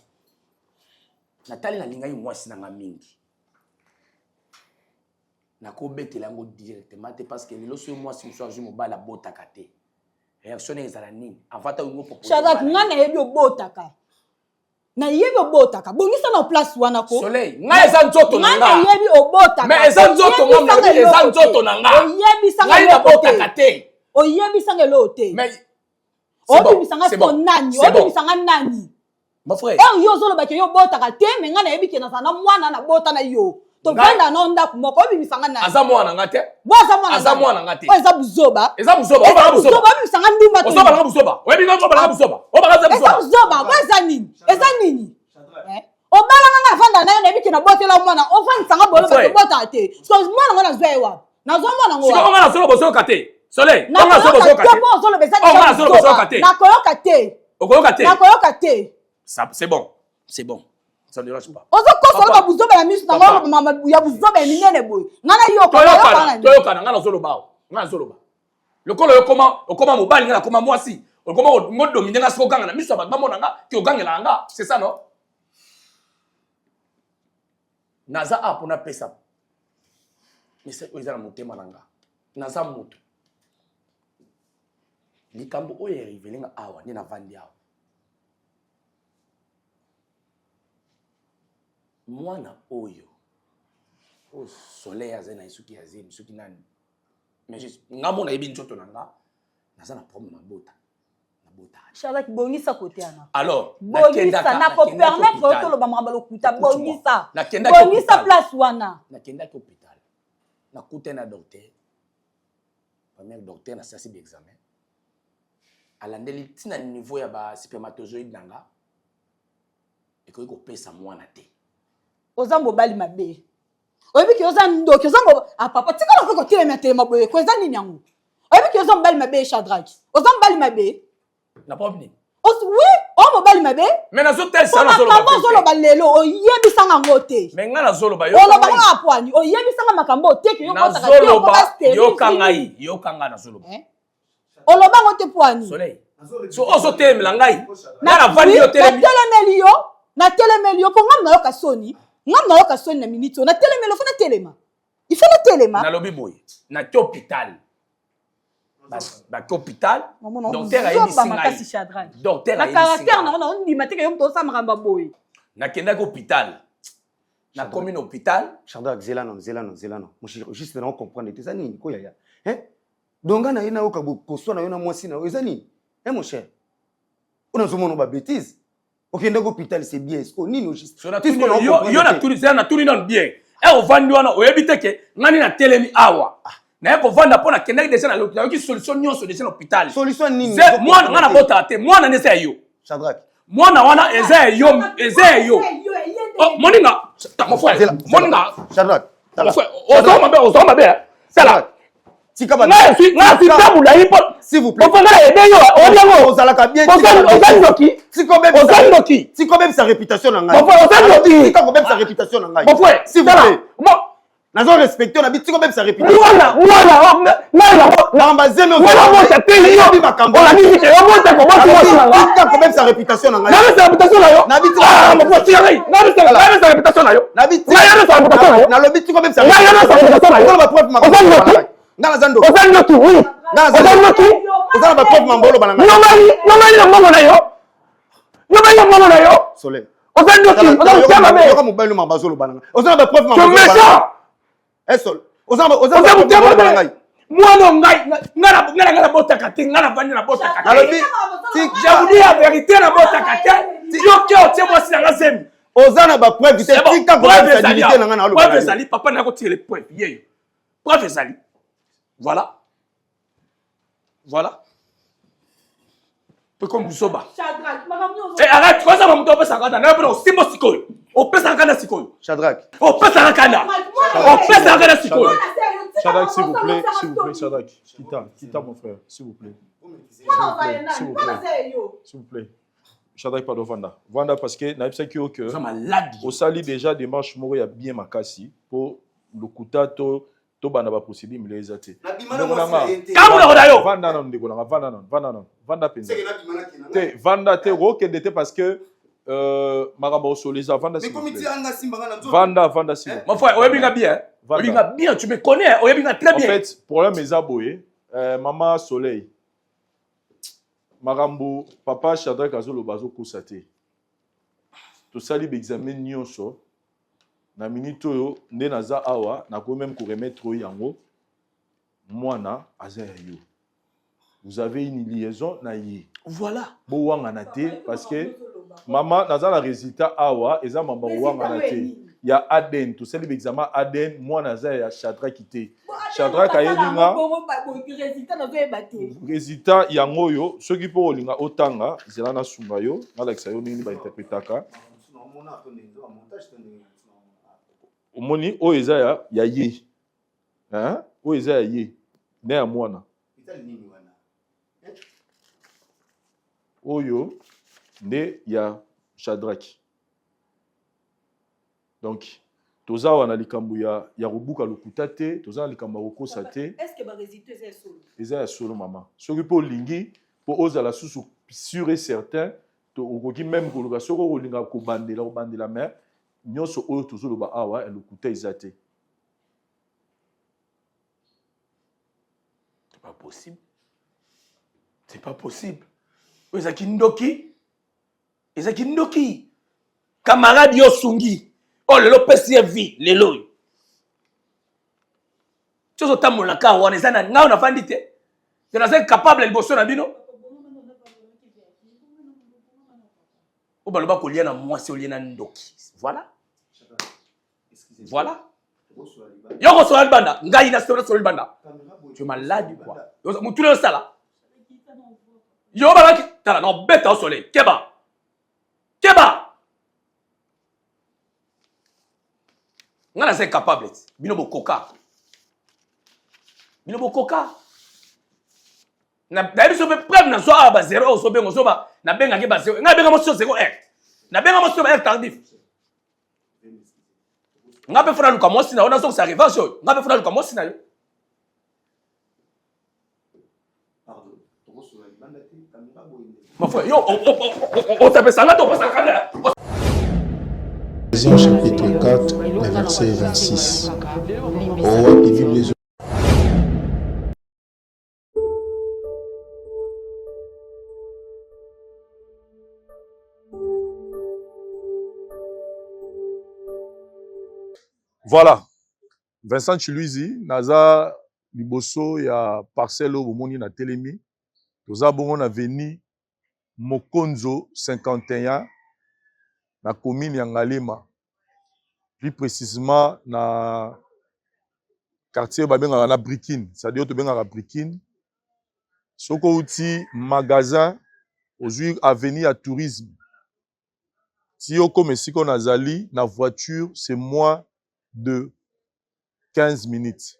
Natali nalingaki mwasi na nga mingi. Nakobetela yango directement te parce que lelo soki mwasi mosusu azwi mobali abotaka te. Réaction na ezala nini? Avant ta olingo proposer. Shadrack, ngai nayebi obotaka. Nayebi obotaka. Bongisa na place wana ko. Soleil, ngai eza nzoto na nga. Ngai nayebi obotaka. Mais eza nzoto nga nayebi eza nzoto na nga. Oyebisa ngai nabotaka te. Oyebisa nga eloko te. Mais obimisa nga siko nani? Obimisa nga nani? Mon frère. Heure yo ozoloba ke yo obotaka te, mais ngai nayebi ke nazala na mwana nabota na yo. Tovanda na ndako moko, obimisa nga nani? Aza mwana nga te. Bo aza mwana. Aza mwana nga te. Oyo eza buzoba. Eza buzoba, oyo buzoba. Obimisa nga ndumba to. Ozoba nga buzoba. Oyebi nga ozoba nga buzoba. Oyo nga buzoba. Eza buzoba, bo eza nini? Eza nini? Obala nga nga vanda na yo nayebi ke nabotela mwana, ofandisa nga bolo bato obotaka te. So mwana ngo nazwa ye wapi? Nazwa mwana ngo. Sikoyo nga nazoloba ozoyoka te. Soleil, nga nazoloba ozoyoka te. Po ozoloba eza buzoba. Nakoyoka te. Okoyoka te. Nakoyoka te. Ça c'est bon. C'est bon. Ça ne dérange pas. Ozokosa oloba buzoba ya miso na ngo mama ya buzoba ya minene boye. Nga nayoka, toyokana, toyokana, nga nazoloba awa. Nga nazoloba. Lokola okoma okoma mobali nga nakoma mwasi. Okoma ngo dominer nga siko ganga na miso ya bato bamona nga ki ogangela nga. C'est ça non? Naza awa mpona pesa message oyo eza na motema na nga. Naza moto. Likambo oyo erivele nga awa nde navandi awa. Mwana oyo oyo Soleil azali na ye soki ya zemi soki nani, mais nga mona yebi nzoto na nga naza na problème mabota nabota. Shadrack, bongisa kote wana. Alors, bongisa na ko permettre yo toloba makambo lokuta, bongisa. Bongisa place wana. Nakendaki hôpital. Nakutani na docteur. Premier docteur nasalisi ba examen. Alandeli ntina niveau ya ba spermatozoïde na nga ekoki kopesa mwana te. Oza mobali mabe. Oyebi ke oza ndoki, oza ah papa, tika na kotelema telema boye, ko eza nini yango? Oyebi ke oza mobali mabe Shadrack. Oza mobali mabe. Na problème nini? Oui, oza mobali mabe. Mais nazotelisa nazoloba. Makambo ozoloba lelo oyebisanga yango te. Mais nga nazoloba yo. Oloba nga apwani, oyebisanga makambo te ke yo kotaka te, nazoloba yoka ngai, yoka ngai nazoloba. Oloba ngo te pwani. Soleil. So ozotelemela ngai. Nga navandi yo telemi. Natelemeli yo, natelemeli yo po nga nayoka soni. Nga nayoka soni na minute oyo. Natelemeli yo, faut natelema. Il faut natelema. Nalobi boye, na ke hôpital. Ba ke hôpital, docteur ayebisi ngai. Docteur ayebisi ngai. Na caractère na ngo ndima te ke yo moto osala makambo ya boye. Nakendaki hôpital. Nakomi na hôpital. Shadrack, zela non, zela non, zela non. Mon chéri, juste na comprendre te, eza nini ko yaya? Hein? Donc nga na ye nayoka koswa na yo na mwasi na yo eza nini? Hein mon cher? Ona nazomona ba bêtises. Okendaki hôpital c'est bien. Est-ce que nini au juste? Yo natuni, zela natuni nanu bien. Eh ovandi wana oyebi te ke nga nde natelemi awa. Naye kovanda mpo nakendaki deja nayoki solution nyonso deja na hôpital. Solution nini? Mwana nga nabotaka te, mwana nde eza ya yo. Shadrack. Mwana wana eza ya yo, eza ya yo. Oh, moninga, mon frère, moninga. Shadrack. Mon frère, ozo mabe, ozo mabe. Tala. Tika ba Nga suis, nga suis tabu la hipo. S'il vous plaît. Mon frère, nga aide yo, oyebi yango. Ozalaka bien. Oza ndoki. Tika obebisa. Oza ndoki. Tika obebisa réputation na ngai. Mon frère, oza ndoki. Tika kobebisa réputation na ngai. Mon frère, s'il vous plaît. Bon. Nazo respecter na bi tika obebisa réputation. Mwana, mwana, mwana, Makambo zemi mwana mota te yo. Bi makambo. Ola nini te, obota ko boti mwasi na nga. Tika kobebisa réputation na ngai. Nabebisa réputation na yo. Na bi tika. Ah, mon frère, tika ngai. Nabebisa, nabebisa réputation na yo. Na bi tika. Ngai nabebisa réputation na yo. Nalobi tika obebisa. Ngai nabebisa réputation na yo. Oza na ba preuve makambo. Oza ndoki. Nga naza ndoki. Oza ndoki, oui. Nga naza Oza ndoki. Oza na ba preuve mambo oloba na ngai. Ngai, ngai na mbongo na yo. Ngai na mbongo na yo. Soleil. Oza ndoki, oza motema mabe. Yoka mobali no makambo azoloba na ngai. Oza na ba preuve makambo. Tu méchant. Esol. Oza oza motema mabe. Mwana ngai ngai ngai nabotaka te, ngai navandi nabotaka te. Nalobi je vous dis la vérité nabotaka te. Yo ke otie mwasi na ngai zemi. Oza na ba preuve te, tika preuve ezali. Preuve ezali papa na kotikela preuve yeyo. Preuve ezali. Voilà. Voilà. Pe comme buzoba. Shadrach, Eh arrête, koza ba mutu opesa kanda, na bino simbo sikoyo. Opesa kanda sikoyo. Shadrach. Opesa kanda. Opesa kanda sikoyo. Shadrach, s'il vous plaît, s'il vous plaît, Shadrach. Kita, kita mon frère, s'il vous plaît. S'il vous plaît, s'il vous plaît. S'il vous plaît. Shadrach, pardon, Vanda. Vanda parce que nayebisaki yo que osali déjà démarche moko ya bien makasi po lokuta to tobanda ba procédure mile eza te ndeko na nga kamuna kona yo vanda nanu ndeko na nga vanda nanu vanda nanu vanda mpenza te vanda te okokende te parce que euh, makambo osolo eza vanda vanda vanda s'il mon frère oyebi nga bien oyebi nga bien tu me connais oyebi nga très bien en fait problème eza boye euh, mama soleil makambo papa Shadrach azoloba azokosa te tosali baexamen nyonso Na minute oyo nde naza awa nakoki meme ko remettre yo yango mwana aza ya yo vous avez une liaison na ye voilà bowangana te parce que mama naza na résultat awa eza mamba kowangana te ya ADN tosali baexamen ADN mwana aza ya Shadrack te Shadrack ayebi nga résultat yango oyo soki mpo olinga otanga zela nasunga yo nalakisa yo ndenge bainterpretaka omoni oyo eza ya, ya ye hein? oyo eza ya ye na ya mwana oyo nde ya shadraki donc toza awa na likambo ya, ya kobuka lokuta te toza na likambo ya kokosa te eza ya solo mama soki mpo olingi mpo ozala susu sur et certain To okoki meme koluka soki okolinga kobandela kobandela mais nyonso oyo tozoloba awa ya lokuta eza te. C'est pas possible. C'est pas possible. Oyo eza kindoki. Eza kindoki. Camarade yo osungi. Oyo lelo opesi ye vie lelo oyo. Ti ozotambola na car wana eza na ngai nafandi te. Te naza incapable liboso na bino. Oyo baloba kolia na mwasi olie na ndoki. Voilà. Voilà. Yo kosola libanda, ngai na sola libanda. Tu es malade quoi. Mutuna osala. Yo balaki tala na beta au soleil. Keba. Keba. Nga naza incapable ti. Bino bokoka. Bino bokoka. Na biso pe preuve na zwa awa ba zero ozo bengo zo ba na benga ke ba zero. Nga benga mo so zero heure. Na benga mo so ba heure tardif. Nga pe fona luka mwasi na yo nazongisa revanche oyo. Nga pe fona luka mwasi na yo. Mon frère, yo, otapesa nga to opesa kanda. Ephésiens chapitre 4, le verset 26. Owapi Bible Voilà. Vincent Tshiluizi naza liboso ya parcelle oyo bomoni na telemi toza bongo na avenue Mokonzo 51 na commune ya Ngaliema plus precisement na quartier oyo babengaka na Brikine c'est-à-dire oyo tobengaka Brikine soki outi magasin ozwi avenue ya tourisme ti okoma esika oyo nazali na voiture c'est moins de 15 minutes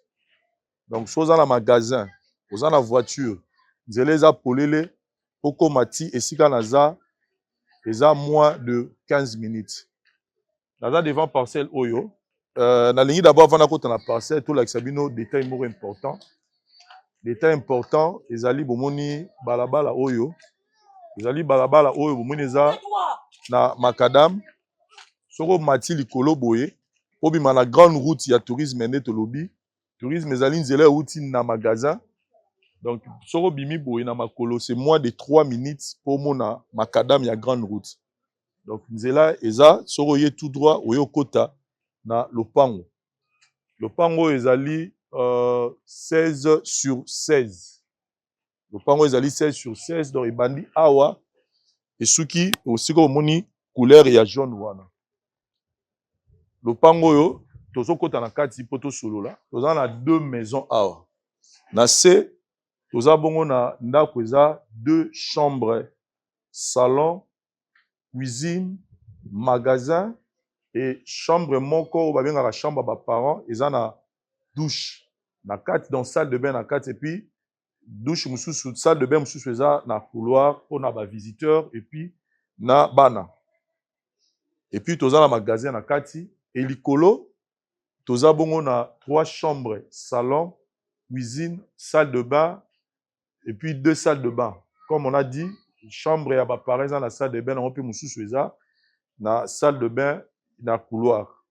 donc soki oza na magasin oza na voiture nzela eza polele okoma ti esika naza eza moins de 15 minutes naza devant parcelle oyo euh, nalingi d'abord avant nakota na parcelle tolakisa bino detail moko important detail important ezali bomoni balabala oyo ezali balabala oyo bomoni eza na macadam soki omati likolo boye obima na grande route ya tourisme nde tolobi tourisme ezali nzela euti na magasin donc soki obimi boye na makolo c'est moins de 3 minutes mpo omona macadam ya grande route. Donc nzela eza soki oye tout droit oye okota na lopango. Lopango oyo ezali 16 sur 16. Lopango ezali 16 sur 16, donc ebandi awa esuki esika omoni couleur ya jaune wana. Lopango oyo tozokota na kati mpo tosolola. Toza na deux maisons awa na se. Toza bongo na ndako eza deux chambres, salon, cuisine, magasin et chambre moko oyo babengaka chambre ya baparent. Eza na douche na kati, donc salle de bain na kati, et puis douche mosusu, salle de bain mosusu eza na couloir mpona bavisiteur et puis na bana. Et puis toza na magasin na kati. E likolo toza bongo na trois chambres, salon, cuisine, salle de bain et puis deux salles de bain. Comme on a dit, chambre ya baparent eza na salle de bain nango, mpe mosusu eza na salle de bain na couloir.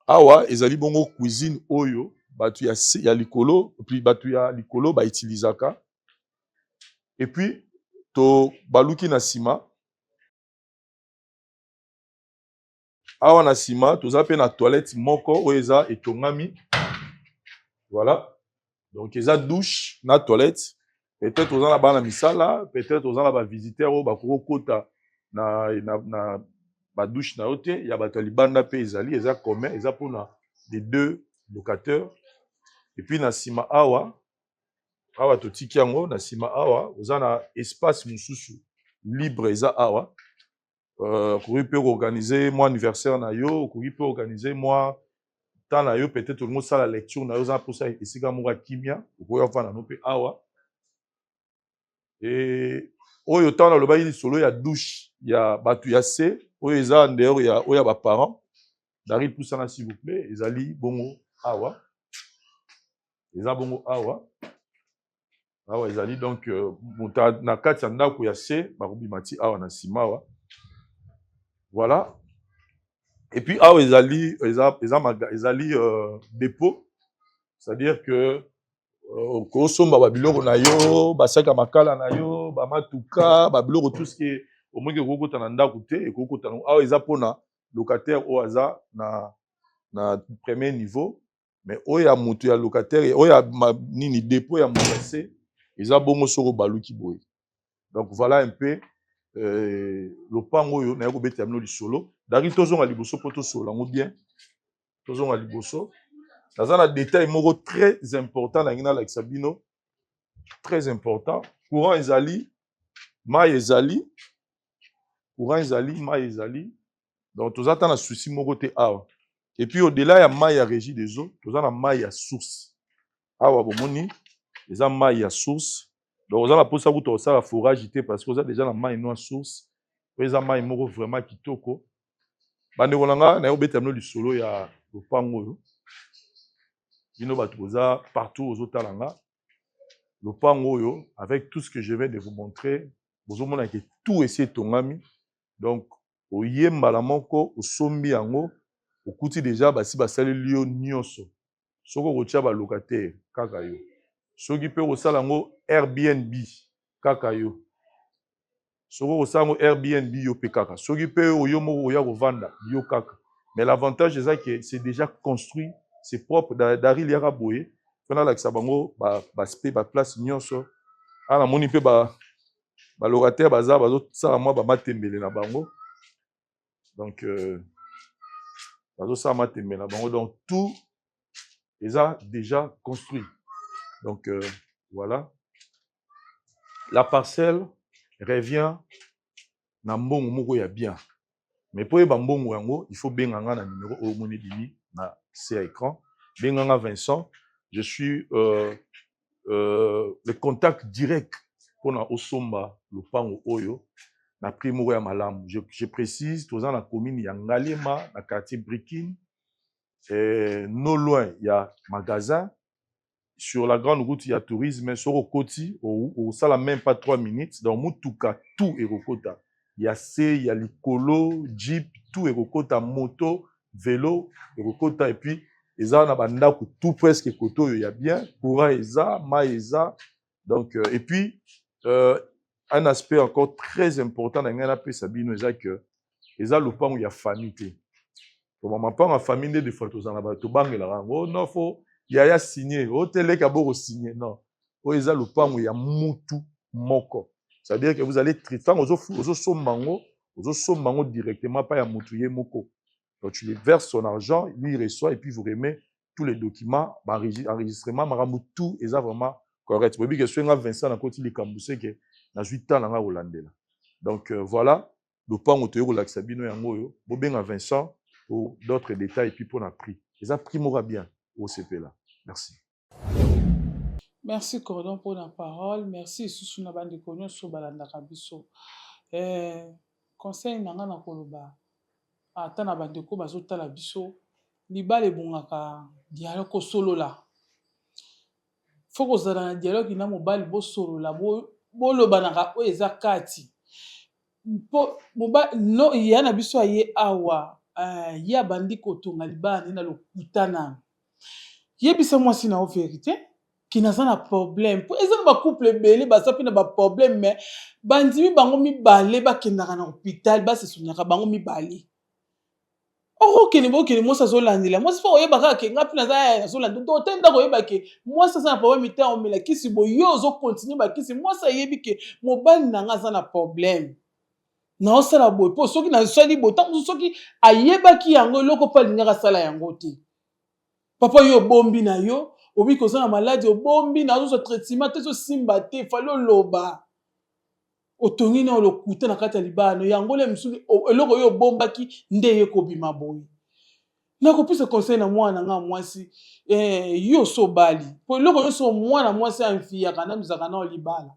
Awa ezali bongo cuisine oyo bato ya likolo, puis bato ya likolo bautilisaka. Et puis to baluki na nsima awa. Na nsima toza mpe na toilette moko oyo eza etongami. Voilà, donc eza douche na toilette. Peut-être oza na bana misala, peut-être oza na bavisiteur oyo bakoki kokota na badouche na yo te. Ya bato ya libanda mpe ezali, eza commun, eza mpona les deux locataires. Et puis na nsima awa, awa totiki yango na nsima awa, oza na espace mosusu libre eza awa. Okoki mpe koorganize mwa anniversaire na yo, okoki mpe organize mwa temps na yo. Peut-être olingi osala lecture na yo, oza mposa esika moko ya kimia, okoki ofanda no mpe awa. E oyo ntango nalobaki lisolo ya douche ya bato ya se oyo eza en dehors ya oyo ya baparent. Dari, pusana s'il vous plaît. Ezali bongo awa, eza bongo awa. Awa ezali donc moto na kati ya ndako ya se bakobima ti awa na nsima awa. Voilà. Et puis awa ezali eza dépôt, c'est-à-dire que okosomba babiloko na yo, basaki ya makala na yo, bamatuka, babiloko, tout ce qui omongi ekokota na ndako te, ekokota awa. Eza mpona locataire oyo aza na premier niveau. Mais oyo ya moto ya locataire oyo ya nini, dépôt ya moto ya se eza bongo soki obaluki boye. Donc voilà un peu lopango oyo naye kobetela bino lisolo. Dari, tozonga liboso mpo tosolola yango bien. Tozonga liboso, naza na détail moko très important nangi nalakisa bino, très important. Courant ezali, mai ezali, courant ezali, mai ezali, donc toza ata na souci moko te awa. Et puis au-delà ya mai ya Régie des eaux, toza na mai ya source awa. Bomoni, eza mai ya source, donc oza na mposa kuta kosala forage te parce que oza déjà na mai no ya source oyo eza mai moko vraiment kitoko. Bandeko na nga, naye kobetela bino lisolo ya lopango oyo. Bino bato boza partout ozotala nga, lopango oyo, avec tout ce que je viens de vous montrer, bozomona ke tout esi etongami. Donc oye mbala moko, osombi yango, okuti déjà basi basaleli yo nyonso. Soki okotia balocataire, kaka yo. Soki mpe okosala yango Airbnb, kaka yo. Soki okosala yango Airbnb, yo mpe kaka. Soki mpe oyo moko oya kovanda, yo kaka. Mais l'avantage eza ke c'est déjà construit, c'est propre. Dari, liaka boye mpo nalakisa bango baspe baplace nyonso. Awa namoni mpe balocataire baza bazosala mwa bamatembele na bango, donc bazosala matembele na bango. Donc tout eza déjà construit. Donc voilà, la parcelle revient na mbongo moko ya bien. Mais mpo oyeba mbongo yango, il faut benga nga na numéro oyo omoni ebimi na se ya écran. Benga nga Vincent, je suis le contact direct mpona osomba lopango oyo na prix moko ya malamu. Je précise, toza na commune ya Ngaliema, na quartier Brikine, non loin ya magasin, sur la grande route ya tourisme. Soki okoti, osala même pas 3 minutes. Donc mutuka tout ekokota, ya se, ya likolo, jeep, tout ekokota, moto, vélo ekokota. Et puis eza na bandako tout presque kote oyo ya bien. Courant eza, mai eza. Donc et puis un aspect encore très important na ngai napesa bino eza que Eza lopango ya famille te. Po mapango ya famille nde des fois tozala na tobangelaka yango. Oh non, faut yaya signer. Oh te leka boko signer. Non. Oyo eza lopango ya mutu moko. C'est-à-dire que vous allez ntango ozosomba yango, ozosomba yango directement pa ya mutu ye moko. Donc tu lui verses son argent, lui il reçoit et puis vous remet tous les documents, enregistrement, makambo tout eza vraiment correct. Boyebi ke soki nga Vincent nakoti likambo seke nazwi temps na nga kolandela. Donc voilà, lopango toyei kolakisa bino yango oyo. Bobenga Vincent pour d'autres détails et puis pour na prix. Eza prix moko bien osepela. Merci. Merci Cordon pour la parole. Merci lisusu na bandeko nyonso balandaka biso. Conseil na nga na koloba ata na bandeko bazotala biso, libala ebongaka dialogue, kosolola. Faut kozala na dialogue na mobali, bosolola, bolobanaka oyo eza kati. Mpo no ya na biso aye awa, ye abandi kotonga libala nde na lokuta nanu. Yebisa mwasi na yo vérité ki naza na problème, po eza na bacouple ebele baza mpe na baproblème, mais bandimi bango mibale bakendaka na hôpital, basesonyaka bango mibale. Okokende bokende, mwasi azolandela mwasi, mpo oyeba kaka ke nga mpe naza nazolanda to te. Ndako oyeba ke mwasi aza na problème te, omela kisi boye, yo ozocontinuer bakisi. Mwasi ayebi ke mobali na nga aza na problème, naosala boye mpo soki nasali boye, ntango mosusu soki ayebaki yango, eloko mpo alingaka asala yango te. Papa, yo obombi na yo, obiki oza na maladi, obombi na ozozwa traitement te, ezosimba te. Fali oloba, otongi na lokuta na kati ya libala yango le mosusu, eloko oyo obombaki nde eye kobima boye. Nakopesa conseil na mwana na nga mwasi, yo so obali, po eloko nyonso mwana mwasi amfiyaka nanu ezalaka nao libala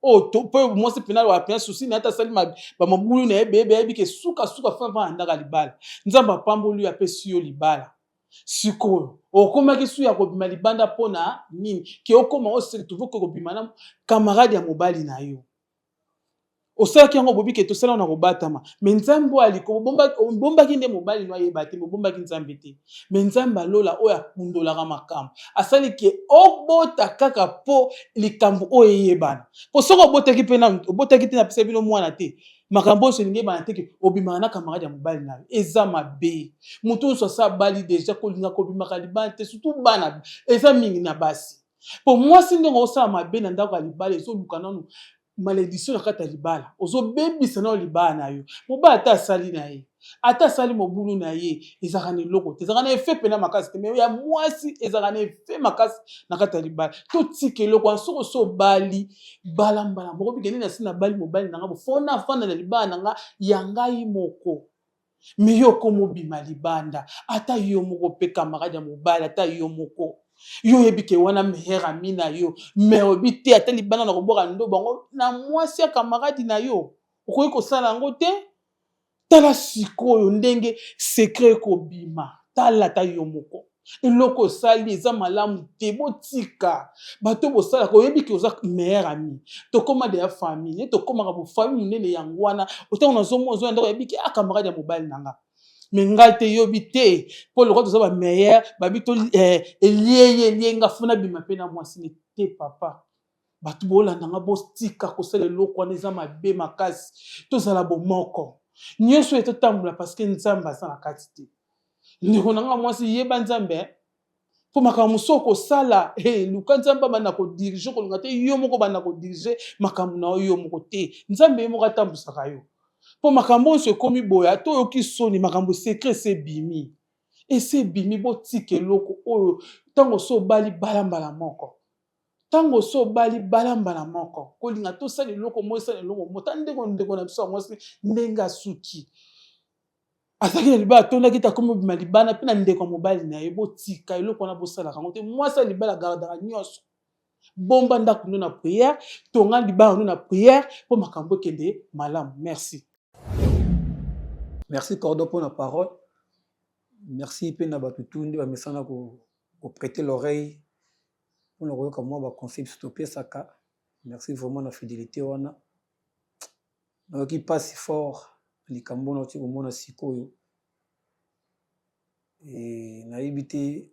oyo, mpo mwasi mpena alobaka mpena susi na ye, ata asali bamabulu na ye beyebe, ayebi ke sukasuka fin va andaka libala. Nzambe apamboli yo, apesi yo libala. Sikoyo okomaki su ya kobima libanda mpona nini? Ke okóma oseretrouver ke kobima na camarade ya mobali na yo. Osalaki yango, bobi ke tosala na kobatama, mais Nzambe oyo aliko, obombaki nde mobali no ayeba te, bobombaki Nzambe te. Mais Nzambe alola oyo akundolaka makambo, asali ke obota kaka mpo likambo oyo eyebana. Mpo soki obotaki mpe obotaki te, napesa bino mwana te, makambo oyo elingi eyebana te ke obimaka na camarade ya mobali na yo. Eza mabe. Moto nyonso asa abali déjà, kolinga kobimaka libala te, surtout bana eza mingi na basi. Mpo mwasi ndenge osala mabe na ndako ya libala, ezoluka nanu malédiction na kati ya libala, ozobebisa nano libala na yo. Mobali ata asali na ye, ata asali mobulu na ye, ezalaka na eloko te, ezalaka na effet mpena makasi te. Mais ya mwasi ezalaka na effet makasi na kati ya libala. Totika eloko wana. Soki oso obali, bala mbala moko. Bikende na si nabali mobali na nga, bofo nafanda na libala na nga ya ngai moko. Mais yo okoma obima libanda, ata yo moko mpe camarade ya mobali, ata yo moko, yo oyebi ke wana meilleur ami na yo, mais oyebi te ata libanda na kobwaka ndo bango na mwasi ya camarade na yo, okoki kosala yango te. Tala sikoyo ndenge secret ekobima. Tala ata yo moko, eloko osali eza malamu te. Botika bato bosalaka. Oyebi ke oza meilleur ami, tokóma deya famille ne, tokómaka bofamille monene. Yango wana otango nazomona ozoya ndako, oyebi ke a camarade ya mobali na nga, mais ngai te yobi te, mpo lokola toza bameilleur babi to elie ye elie nga, funa bima mpe na mwasi ne te. Papa, bato bolanda nga, botika kosala eloko wana, eza mabe makasi. Tozala bomoko nyonso oyo totambola, parce que Nzambe aza na kati te. Ndeko na nga mwasi, yeba Nzambe, mpo makambo mosusu okosala, luka Nzambe abanda kodiriger. Kolinga te yo moko banda kodiriger makambo na yo yo moko te. Nzambe ye moko atambwisaka yo, mpo makambo nyonso ekomi boye, ata oyoki soni, makambo secret ese ebimi, ese ebimi. Botika eloko oyo. Ntango so obali, bala mbala moko. Ntango so obali, bala mbala moko. Kolinga tosala eloko mo, esala eloko mo ta. Ndeko na biso ya mwasi, ndenge asuki, azalaki na libala, atondaki te, akomi obima libanda mpe na ndeko ya mobali na ye. Botika eloko wana, bosalaka yango te. Mwasi ya libala agardaka nyonso. Bomba ndako no na prière, tonga libala no na prière, mpo makambo ekende malamu. Merci. Merci Cordon mpona parole. Merci mpe na bato tu nde bamesana koprêter l'oreille mpona koyoka mwa baconseil biso topesaka. Merci vraiment na fidélité wana. Nayoki mpasi fort na likambo nauti komona sikoyo. Nayebi te,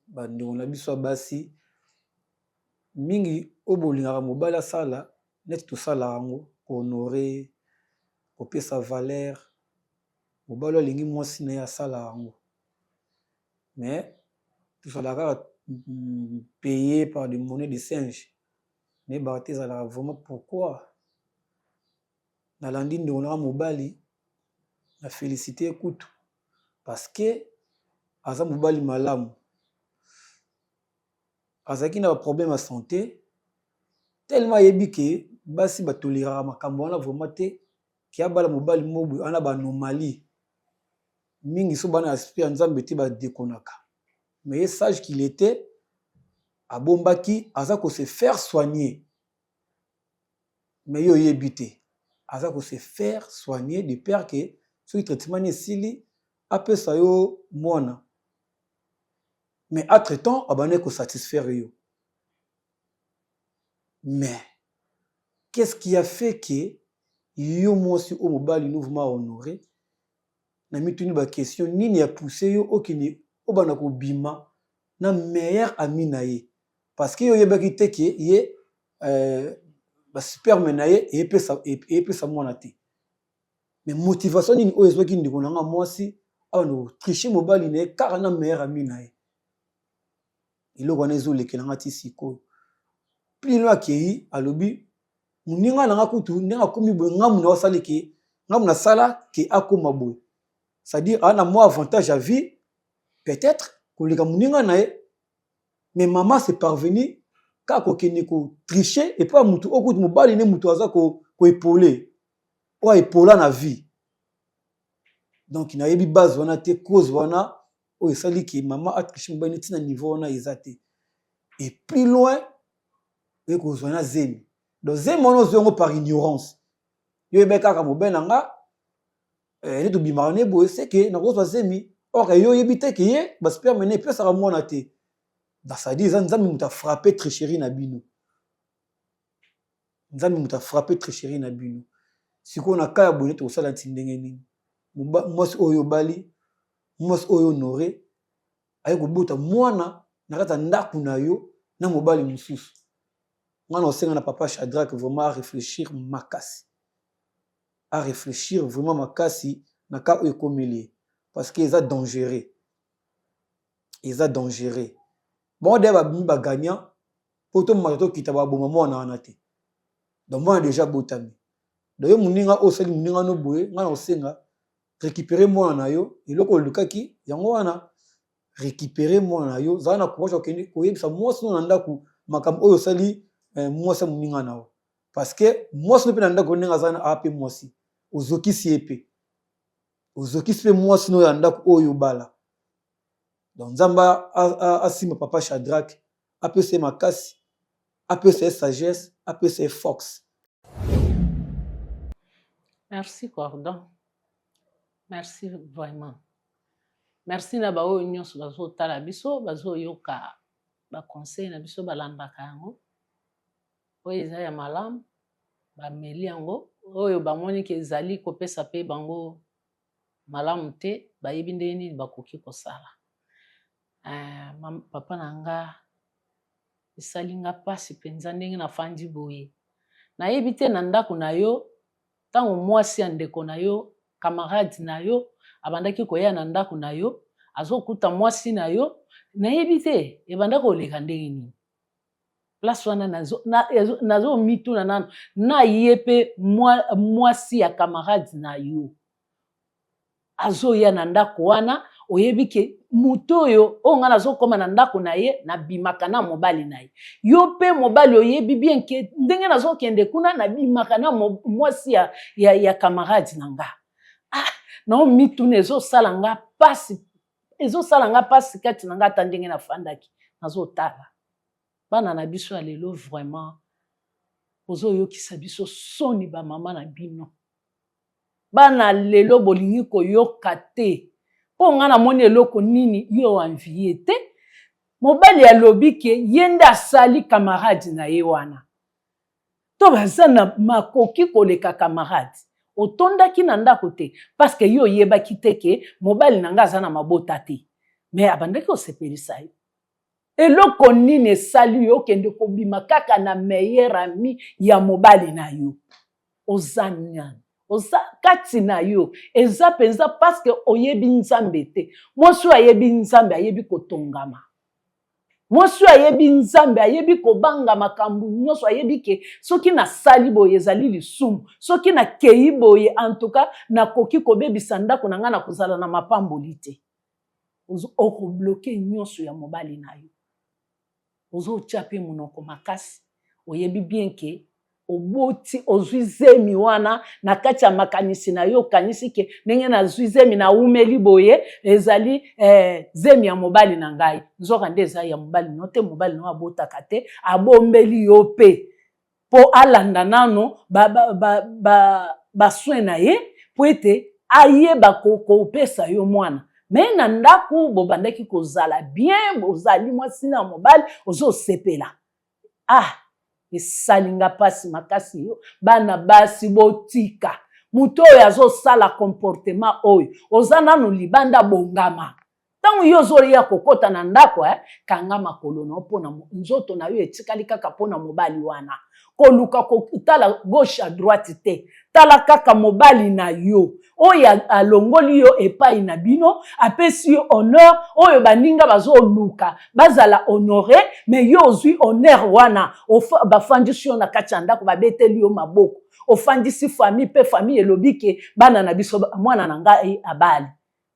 bandeko na biso ya basi mingi oyo bolingaka mobali asala neti tosalaka yango, kohonorer, kopesa valeur. Mobali oyo alingi mwasi na ye asala yango. Mais tozalaka kaka paye par des monnaies de singe. Nayebaka te ezalaka vraiment pourquoi. Nalandi ndeko na nga mobali, na felicite ye kutu parce que aza mobali malamu. Azalaki na ba problème ya sante tellement ayebi ke basi ba toleraka makambo wana vraiment te ke abala mobali moko boye ana ba anomalie mingi so bana ya esprit ya Nzambe te ba dekonaka mais ye sage qu'il était abombaki aza ko se faire soigner mais yo oyebi te aza ko se faire soigner de peur que soki traitement ni esili apesa yo mwana mais entre temps abandaki ko satisfaire yo mais qu'est-ce qui a fait que yo mwasi oyo mobali no vraiment honoré na mituni ba question nini ya pousse yo okende obanda kobima na meilleur ami na ye parce que yo oyebaki te ke ye euh, ba sperme na ye eyepesa eyepesa mwana te mais motivation nini oyo ezwaki ndeko na nga mwasi awa na triche mobali na ye kaka na meilleur ami na ye eloko wana ezolekela nga ti sikoyo plus loin akei alobi moninga na nga kutu ndenge akomi boye ngamu na osali ke ngamu nasala ke akoma boye c'est-à-dire aa na mwa avantage ya vie peut-être koleka moninga na ye mais mama c'est parvenu kaka kokende kotriche epai ya motu oyo kutu mobali nde motu aza koepole oyo aepola na vie donc nayebi base wana te cause wana oyo esali ke mama atriche mobali neti na niveau wana eza te et plus loin oye kozwa na zemi donc zemi wana ozwi yango par ignorance yo oyebaki kaka mobali na nga eh, nde tobimaka ne boye seke nakozwa zemi or yo oyebi te ke ye basperme ne epesaka mwana te basadi eza nzambe moto afrappe tricherie na bino nzambe moto afrappe tricherie na bino sikoyo na ka ya boye nde tokosala nti ndenge nini mwasi oyo obali mwasi oyo honore aye kobota mwana na kati ya ndako na yo na mobali mosusu nga na osenga na papa Shadrack vraiment a réfléchir makasi a réfléchir vraiment makasi na cas oyo ekomeli ye parce que eza dangereux eza dangereux bango deya babimi ba gagnant mpo tomata tokita baboma mwana wana te donc mwana deja abotami donc yo moninga oyo osali moninga no boye ngai na kosenga récupérer mwana na yo eloko olukaki yango wana récupérer mwana na yo zala na courage okende koyebisa mwasi no na ndako makambo oyo osali eh, mwasi ya moninga na yo parce que mwasi no mpe na ndako ndenge aza na mpe mwasi ozokisi ye mpe ozokisi mpe mwasi no ya ndako oyo obala donc nzambe asimba papa Shadrack apesa ye makasi apesa ye sagesse apesa ye force Merci Cordon. Merci vraiment. Merci na baoyo nyonso bazotala biso, bazoyoka ba conseil na biso balandaka yango. Oyo eza ya malamu, bameli yango. Oyo bamoni ke ezali kopesa pe bango malamu te, bayebi ndenge nini bakoki kosala. Eh, papa na nga esali nga pasi penza ndenge nafandi boye. Nayebi te na ndako na yo ntango mwasi ya ndeko na yo camarade na yo abandaki koya na ndako na yo azokuta mwasi na yo nayebi te ebanda koleka ndenge nini place wana nazomituna nano na ye mpe mwasi ya camarade na yo azoya na ndako wana oyebi ke moto oyo oyo ngai nazokoma na ndako na ye nabimaka na mobali na ye yo mpe mobali oyebi bien ke ndenge nazokende kuna nabimaka na mwasi ya, ya, ya camarade na nga ah, naomituna ezosala nga pasi ezosala nga pasi kati na nga ata ndenge nafandaki nazotala bana na biso ya lelo vraiment ozoyokisa biso soni bamama na bino Bana lelo bolingi koyoka te po nga namoni eloko nini yo envie te mobali alobi ke ye nde asali camarade na ye wana to baza na makoki koleka camarade otondaki na ndako te parce que yo oyebaki te ke mobali na nga aza na mabota te mais abandaki kosepelisa yo eloko nini esali yo okende kobima kaka na meilleur ami ya mobali na yo oza nani? Oza kati na yo eza mpenza parce que oyebi Nzambe te. Mwasi oyo ayebi Nzambe ayebi kotongama. Mwasi oyo ayebi Nzambe ayebi kobanga makambo nyonso, ayebi ke soki nasali boye ezali lisumu, soki nakei boye en tout cas nakoki kobebisa ndako na ngai, nakozala na mapamboli te. Okobloke nyonso ya mobali na yo, ozotya mpe monoko makasi. Oyebi bien ke oboti, ozwi zemi wana na kati ya makanisi na yo, okanisi ke ndenge nazwi zemi nawumeli boye ezali zemi ya mobali na ngai. Nzoka nde eza ya mobali no te. Mobali no abotaka te, abombeli yo mpe mpo alanda nano basoin ba, ba, ba na ye mpo ete ayeba kopesa yo mwana. Me na ndako bobandaki kozala bien, bozali mwasi na mobali, ozosepela. Ah, esali nga mpasi makasi. Yo bana basi, botika moto oyo azosala comportement oyo. Oza nano libanda, bongama. Ntango yo ozoya kokɔta na ndako, kanga makolo na yo, mpona nzoto na yo etikali kaka mpona mobali wana. Koluka kotala gauche à droite te, tala kaka mobali na yo oyo alongoli yo epai na bino, apesi yo honneur oyo baninga bazoluka bazala honoré, mais yo ozwi honneur wana. Bafandisi yo na kati ya ndako, babeteli yo maboko, ofandisi famille, mpe famille elobi ke bana na biso, mwana na ngai abali.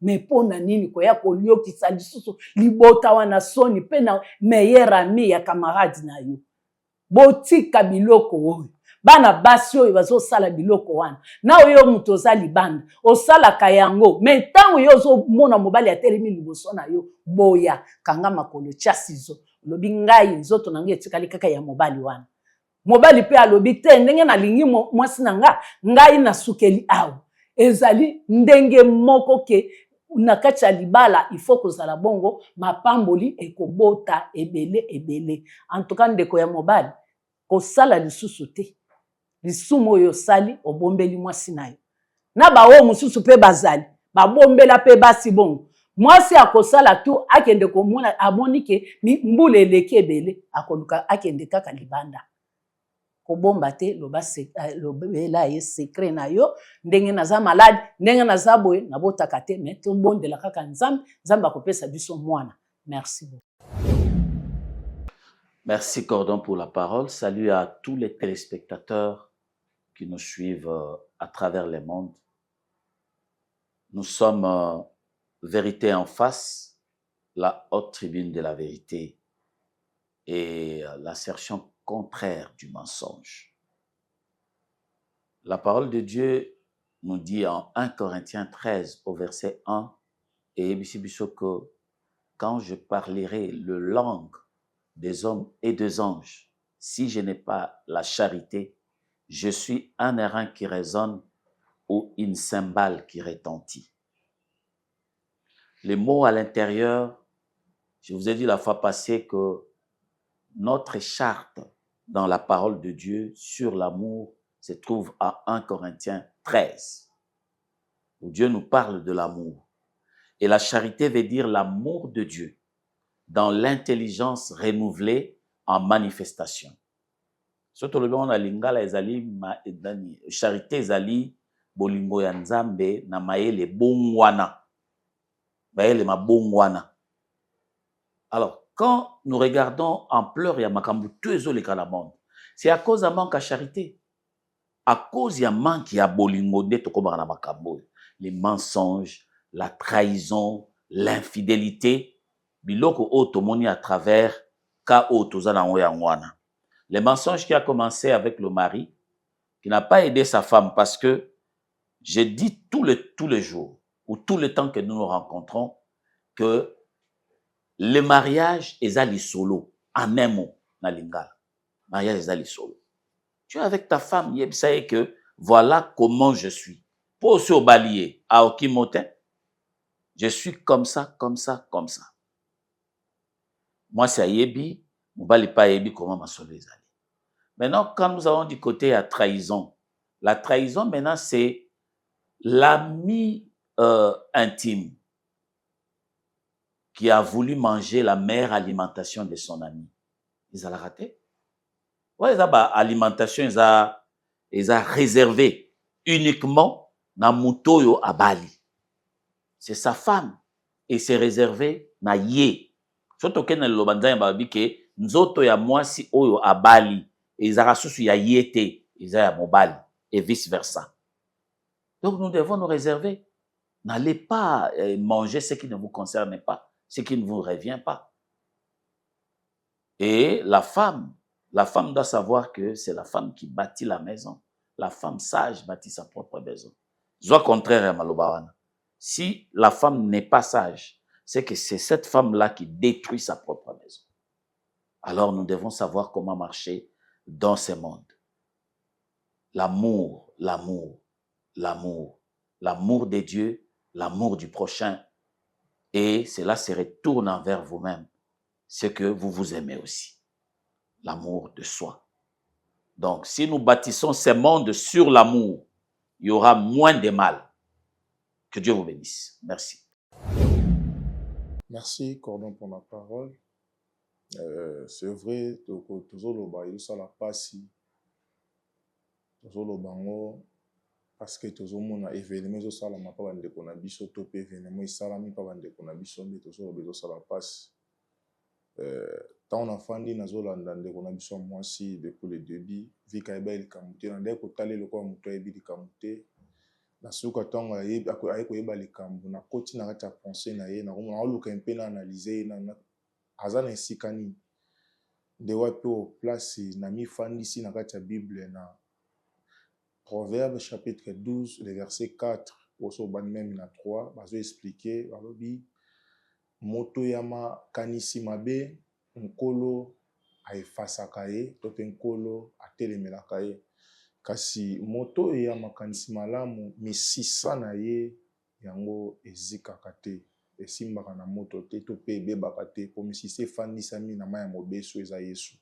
Me mpo na nini koya koliokisa lisusu libota wana soni, mpe na meilleur ami ya camarade na yo? Botika biloko oyo. Bana basi oyo bazosala biloko wana, na oyo moto oza libanda osalaka yango, me ntango yo ozomona mobali atelemi liboso na yo, boya, kanga makolo, tia ciseau, olobi: "Ngai nzoto na ngai etikali kaka ya mobali wana." Mobali mpe alobi te: "Ndenge nalingi mwasi na nga, ngai nasukeli awa." Ezali ndenge moko ke na kati ya libala il faut kozala bongo, mapamboli ekobota ebele ebele. En tout cas, ndeko ya mobali, kosala lisusu te lisumu oyo osali, obombeli mwasi na yo. Na baoyo mosusu mpe bazali babombela mpe basi bongo, mwasi akosala tu, akende komona, amoni ke mbula eleki ebele, akoluka akende kaka libanda. Kobomba te, loba, lobela ye secret na yo: "Ndenge naza malade, ndenge naza boye, nabotaka te, me tobondela kaka Nzambe, Nzambe akopesa biso mwana." Merci beaucoup. Merci Cordon pour la parole. Salut à tous les téléspectateurs qui nous suivent à travers le monde. Nous sommes Vérité en face, la haute tribune de la vérité et l'assertion contraire du mensonge. La parole de Dieu nous dit en 1 Corinthiens 13 au verset 1 et que quand je parlerai le langue des hommes et des anges, si je n'ai pas la charité, je suis un airain qui résonne ou une cymbale qui retentit. Les mots à l'intérieur, je vous ai dit la fois passée que notre charte dans la parole de Dieu sur l'amour se trouve à 1 Corinthiens 13, où Dieu nous parle de l'amour. Et la charité veut dire l'amour de Dieu dans l'intelligence renouvelée en manifestation. Soki tolobi yango na lingala, ezali charité ezali bolingo ya Nzambe na mayele bongwana, mayele mabongwana. Alors, quand nous regardons ampleur ya makambo to ezoleka na monde, c'est à cause ya manque ya charité, à cause ya manque ya bolingo nde tokomaka na makambo oyo: les mensonges, la trahison, l'infidélité. Biloko oyo tomoni à travers cas oyo toza nango, yango wana. Le mensonge qui a commencé avec le mari qui n'a pas aidé sa femme, parce que je dis tous les jours ou tout le temps que nous nous rencontrons que le mariage eza lisolo. En un mot, na lingala, mariage eza lisolo. Tu es avec ta femme, yebisa ye que voilà comment je suis, po osi obali ye, aokimo te: "Je suis comme ça, comme ça, comme ça." Mwasi ayebi, mobali mpe ayebi comment masolo ezali. Maintenant, quand nous avons du côté ya trahison, la trahison maintenant, c'est l'ami intime qui a voulu manger la meilleure alimentation de son ami. Ezalaka te. Oyo eza baalimentation, eza réservé. uniquement na moto oyo abali. C'est sa femme et c'est réservé na ye. Soki tokende na liloba Nzambe balobi ke nzoto ya mwasi oyo abali ezalaka susu ya ye te, eza ya mobali et vice versa. Donc nous devons nous réserver. N'allez pas euh, manger ce qui ne vous concerne pas, ce qui ne vous revient pas. Et la femme, la femme doit savoir que c'est la femme qui bâtit la maison. La femme sage bâtit sa propre maison. Soit contraire ya maloba wana. Si la femme n'est pas sage, c'est que c'est cette femme-là qui détruit sa propre maison. Alors nous devons savoir comment marcher dans ce monde. L'amour, l'amour, l'amour, l'amour de Dieu, l'amour du prochain. Et cela se retourne envers vous-même. C'est que vous vous aimez aussi. L'amour de soi. Donc, si nous bâtissons ce monde sur l'amour, il y aura moins de mal. Que Dieu vous bénisse. Merci. Merci, Cordon, pour ma parole. Euh, c'est vrai, tozoloba ezosala pasi tozoloba yango parce que tozomona événement ezosalama mpa bandeko na biso to mpe événement esalami mpa bandeko na biso nde tozoloba ezosala pasi. Ntango nafandi nazolanda ndeko na biso ya mwasi depuis le début, vika ayeba likambo te, nandaki kotala lokola moto ayebi likambo te. Na suka, ntango aye koyeba likambo, nakoti na kati ya pensée na ye, nakomona aoluka mpe na analyse ye aza na esika nini, nde wapi oyo place na mifandisi na kati ya Bible, na Proverbe chapitre 12, le verset 4 oso obandi même na 3. Bazoexpliquer, balobi: moto ya makanisi mabe, Nkolo aefasaka ye to mpe Nkolo atelemelaka ye, kasi moto oyo ya makanisi malamu, misisa na ye yango ezikaka te, esimbaka na moto te to mpe ebebaka te, mpo misisa efandisami na mai ya mobesu, eza Yesu.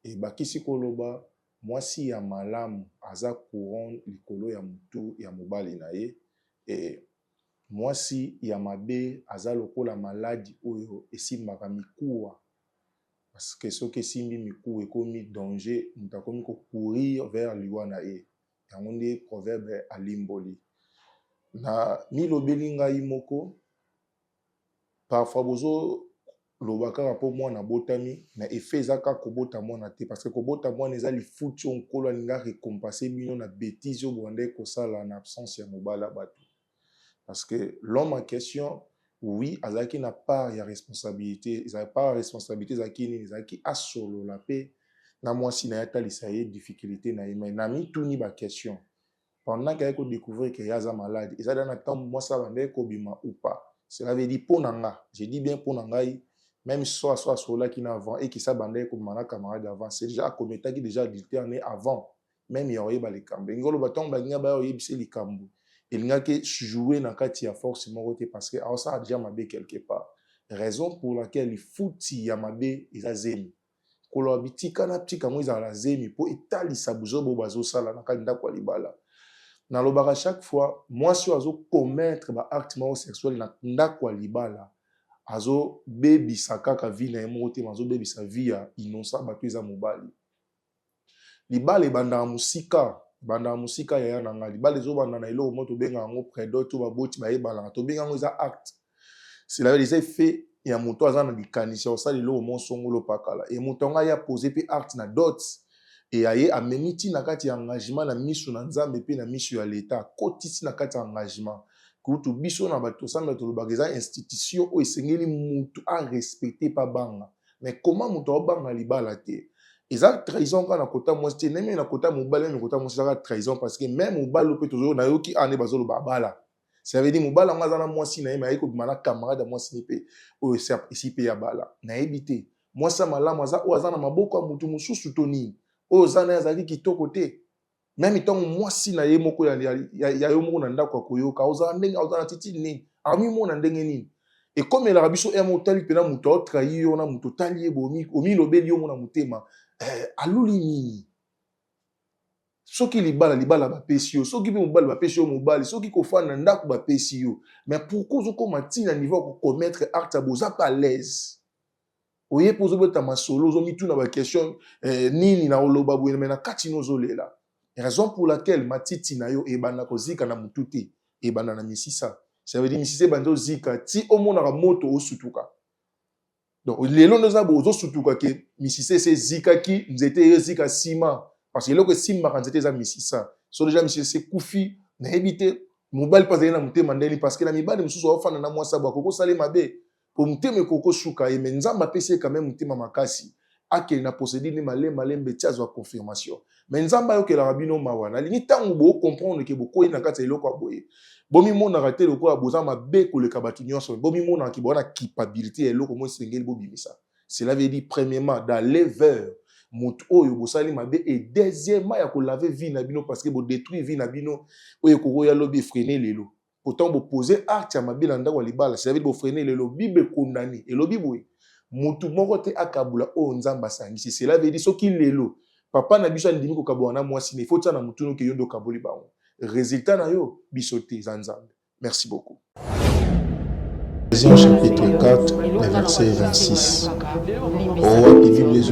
Ebakisi koloba: mwasi ya malamu aza couronne likolo ya motu ya mobali na ye, e mwasi ya mabe aza lokola maladi oyo esimbaka mikuwa, parce que soki esimbi mikuwa ekomi danger, moto akomi kocourir vers liwa na ye. Yango nde proverbe alimboli. Na milobeli ngai moko, parfois bozoloba kaka mpo mwana abotami, mais effet eza kaka kobota mwana te, parce que kobota mwana eza lifuti oyo Nkolo alingi arécompense bino na bétise oyo bobandaki kosala na absence ya mobali ya bato. Parce que l'homme en question, oui, azalaki na part ya responsabilité. Ezalaki part ya responsabilité, ezalaki nini? Ezalaki asolola mpe na mwasi na ye, atalisa ye difficulté na ye. Mais na mituni baquestion: pendant ke aye kodécouvrir ke ye aza malade, eza da na ntango mwasi abandaki kobima ou pas? Cela veut dire, mpo na nga, je dis bien mpo na ngai, même so aso asololaki na avant ekisa abandaki kobima na camarade avant, c'est déjà akometaki déjà adultère ne avant même ya koyeba likambo. Elingi oloba, ntango balingi baya oyebisa likambo, elingaki jouer na kati ya force moko te, parce que aosala déjà mabe quelque part. Raison pour laquelle lifuti ya mabe eza zemi. Koloba bitika na tika yango ezala na zemi mpo etalisa buzoba oyo bazosala na kati ndako ya libala. Nalobaka chaque fois, mwasi oyo azocommettre baacte moko sexuel na ndako ya libala, azobebisa kaka vie na ye moko te, azobebisa vie ya innocent bato eza mobali. Libala ebandaka mosika, ebandaka mosika, yaya na nga. Libala ezobanda na eloko moko tobengaka yango prédot, oyo baboti bayebanaka, tobenga yango eza acte. Cela eza effet ya moto aza na likanisi ya kosala eloko moko songolo pakala, e moto yango aye apose mpe acte na dot, e aye amemi ntina kati ya engagement na miso na Nzambe mpe na miso ya Leta, akotisi na kati ya engagement. Kutu biso na bato tosambela, tolobaka eza institution oyo esengeli mutu arespecte pa banga. Mais comment moto aobanga libala te? Eza trahison kaka na kota mwasi te, ndenge na kota mobali, même kota mwasi ezaka trahison, parce que même mobali oyo mpe tozo nayoki awa nde bazoloba abala, ça veut dire mobali yango aza na mwasi na ye, mais aye kobima na camarade ya mwasi ne mpe oyo esi mpe ya bala. Nayebi te, mwasi ya malamu aza oyo aza na maboko ya motu mosusu to nini? Oyo oza na ye azalaki kitoko te. Même ntango mwasi na ye moko ya yo moko na ndako akoyoka, ozala ndenge ozala na titi nini, amimona ndenge nini? Ekomelaka biso emo otali mpena moto aotrahir yo na moto, otali ye boye, omilobeli yo mo na motema, aluli nini? Soki libala, libala bapesi yo, soki mpe mobali bapesi yo mobali, soki kofanda ndako bapesi yo, mais pourquoi ozokóma ntina niveau ya kocommettre acte ya boza pa à l'aise? Oye mpe ozobeta masolo, ozomituna baquestion, nini na oloba boye, mais na kati no ozolela. Raison pour laquelle matiti na yo ebanda kozika na mutu te, ebanda na misisa. Ça veut dire misisa ebandi ozika ti omonaka moto osutuka. Donc lelo nde oza boye ozosutuka ke misisa esi ezikaki, nzete ezika nsima parce que eloko esimbaka nzete eza misisa. So deja misisa esi ekufi, nayebi te mobali mpe azali na motema ndeni parce que na mibali mosusu aofanda na mwasi abo akoki kosala ye mabe po motema ekoki kosuka ye mais Nzambe apesi ye quand même motema makasi akende na procédure nde malembe malembe ti azwa confirmation. Mais Nzambe ayokelaka bino mawa. Nalingi ntango bo comprendre ke bokwei na kati ya eloko ya boye, bomimonaka te lokola boza mabe koleka bato nyonso, bomimonaka ke boza na culpabilité ya eloko moko esengeli bobimisa. Cela veut dire premièrement d'aller vers moto oyo bosali mabe et deuxièmement ya ko laver vie na bino parce que bo détruire vie na bino oyo ekoki koya lobi efreiner lelo. Pourtant bo poser acte ya mabe na ndako ya libala, cela veut dire bo freiner lelo. Bible econdamne, elobi boye, mutu moko te akabula oyo Nzambe asangisi. Cela veut dire soki lelo papa na biso andimi kokabola na mwasi na ye, faut tia na mutu no ke yo nde okaboli bango. Resultat na yo, biso te, eza Nzambe. Merci beaucoup. Ephésiens chapitre 4, le verset 26. Oh, wapi Bible ezo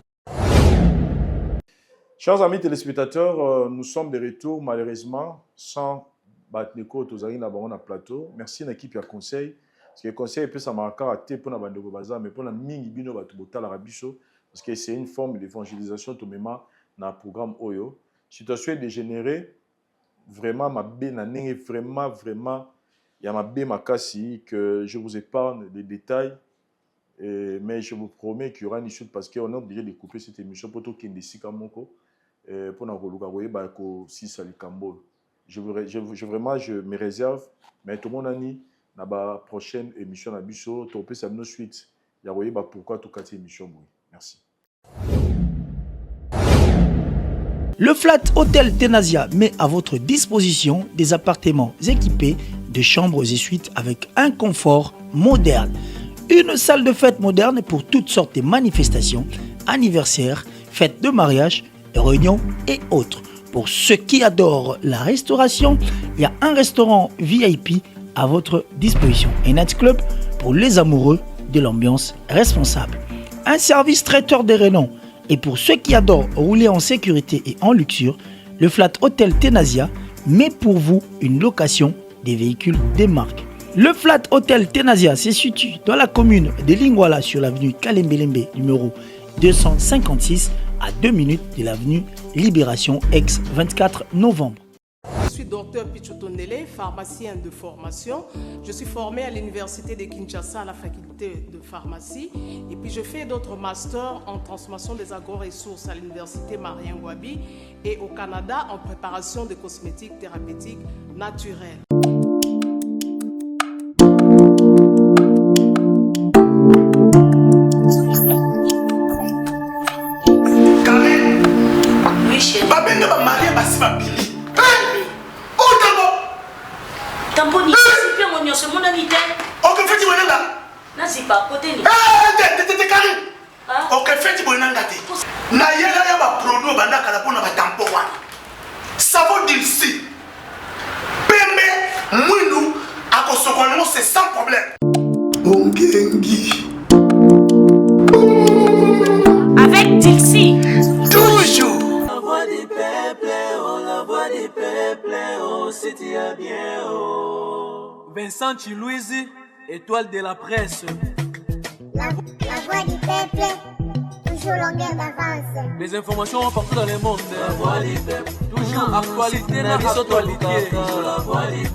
Chers amis téléspectateurs, nous sommes de retour malheureusement sans bandeko tozali na bango na plateau. Merci na équipe ya conseil parce que conseil epesamaka kaka te mpona bandeko baza mais mpona mingi bino bato botalaka biso parce que c'est une forme d'évangélisation tomema na programme oyo. Situation est dégénérée vraiment mabe na ndenge vraiment vraiment ya mabe makasi que je vous épargne les détails. Et, mais je vous promets qu'il y aura une chute parce qu'on est obligé de couper cette émission pour tokende esika moko mpona koluka koyeba kosisa likambo. Je, vous, je, je, vraiment je me réserve mais tomonani na ba prochaine émission na biso topesa bino suite ya koyeba pourquoi tokati émission boye. Merci. Le Flat Hotel Tenasia met à votre disposition des appartements équipés de chambres et suites avec un confort moderne. Une salle de fête moderne pour toutes sortes de manifestations, anniversaires, fêtes de mariage, réunions et autres. Pour ceux qui adorent la restauration, il y a un restaurant VIP à votre disposition. Un nightclub pour les amoureux de l'ambiance responsable. Un service traiteur de renom. Et pour ceux qui adorent rouler en sécurité et en luxure, le Flat Hotel Tenasia met pour vous une location des véhicules des marques. Le Flat Hotel Tenasia se situe dans la commune de Lingwala sur l'avenue Kalembelembe numéro 256 à 2 minutes de l'avenue Libération ex 24 novembre. Je suis docteur Pichou Tondele, pharmacien de formation. Je suis formé à l'université de Kinshasa à la faculté de pharmacie. Et puis je fais d'autres masters en transformation des agro-ressources à l'université Marien Ngouabi et au Canada en préparation de cosmétiques thérapeutiques naturels. Babenga ba marie basi babimi. Otango. Tamponi, zipi yango nyonso emonani te. Ok, feti boye nanga. Nazipa kote ni. Te te te Karine. Ok, feti boye nanga te. Nayela yo ba produit obanda kala mpona ba tampon wana. Savon Dilsi. Pembe, mwindu, akosokola yango c'est sans problème. Ongengi. Avec Dilsi. Toujours. La voix du peuple, oh la voix du peuple, oh si tu as bien, oh. Vincent Chiluizi, étoile de la presse. La voix du peuple, toujours longueur d'avance. Les informations partout dans le monde. La voix du peuple, toujours actualité, na actualité. La voix du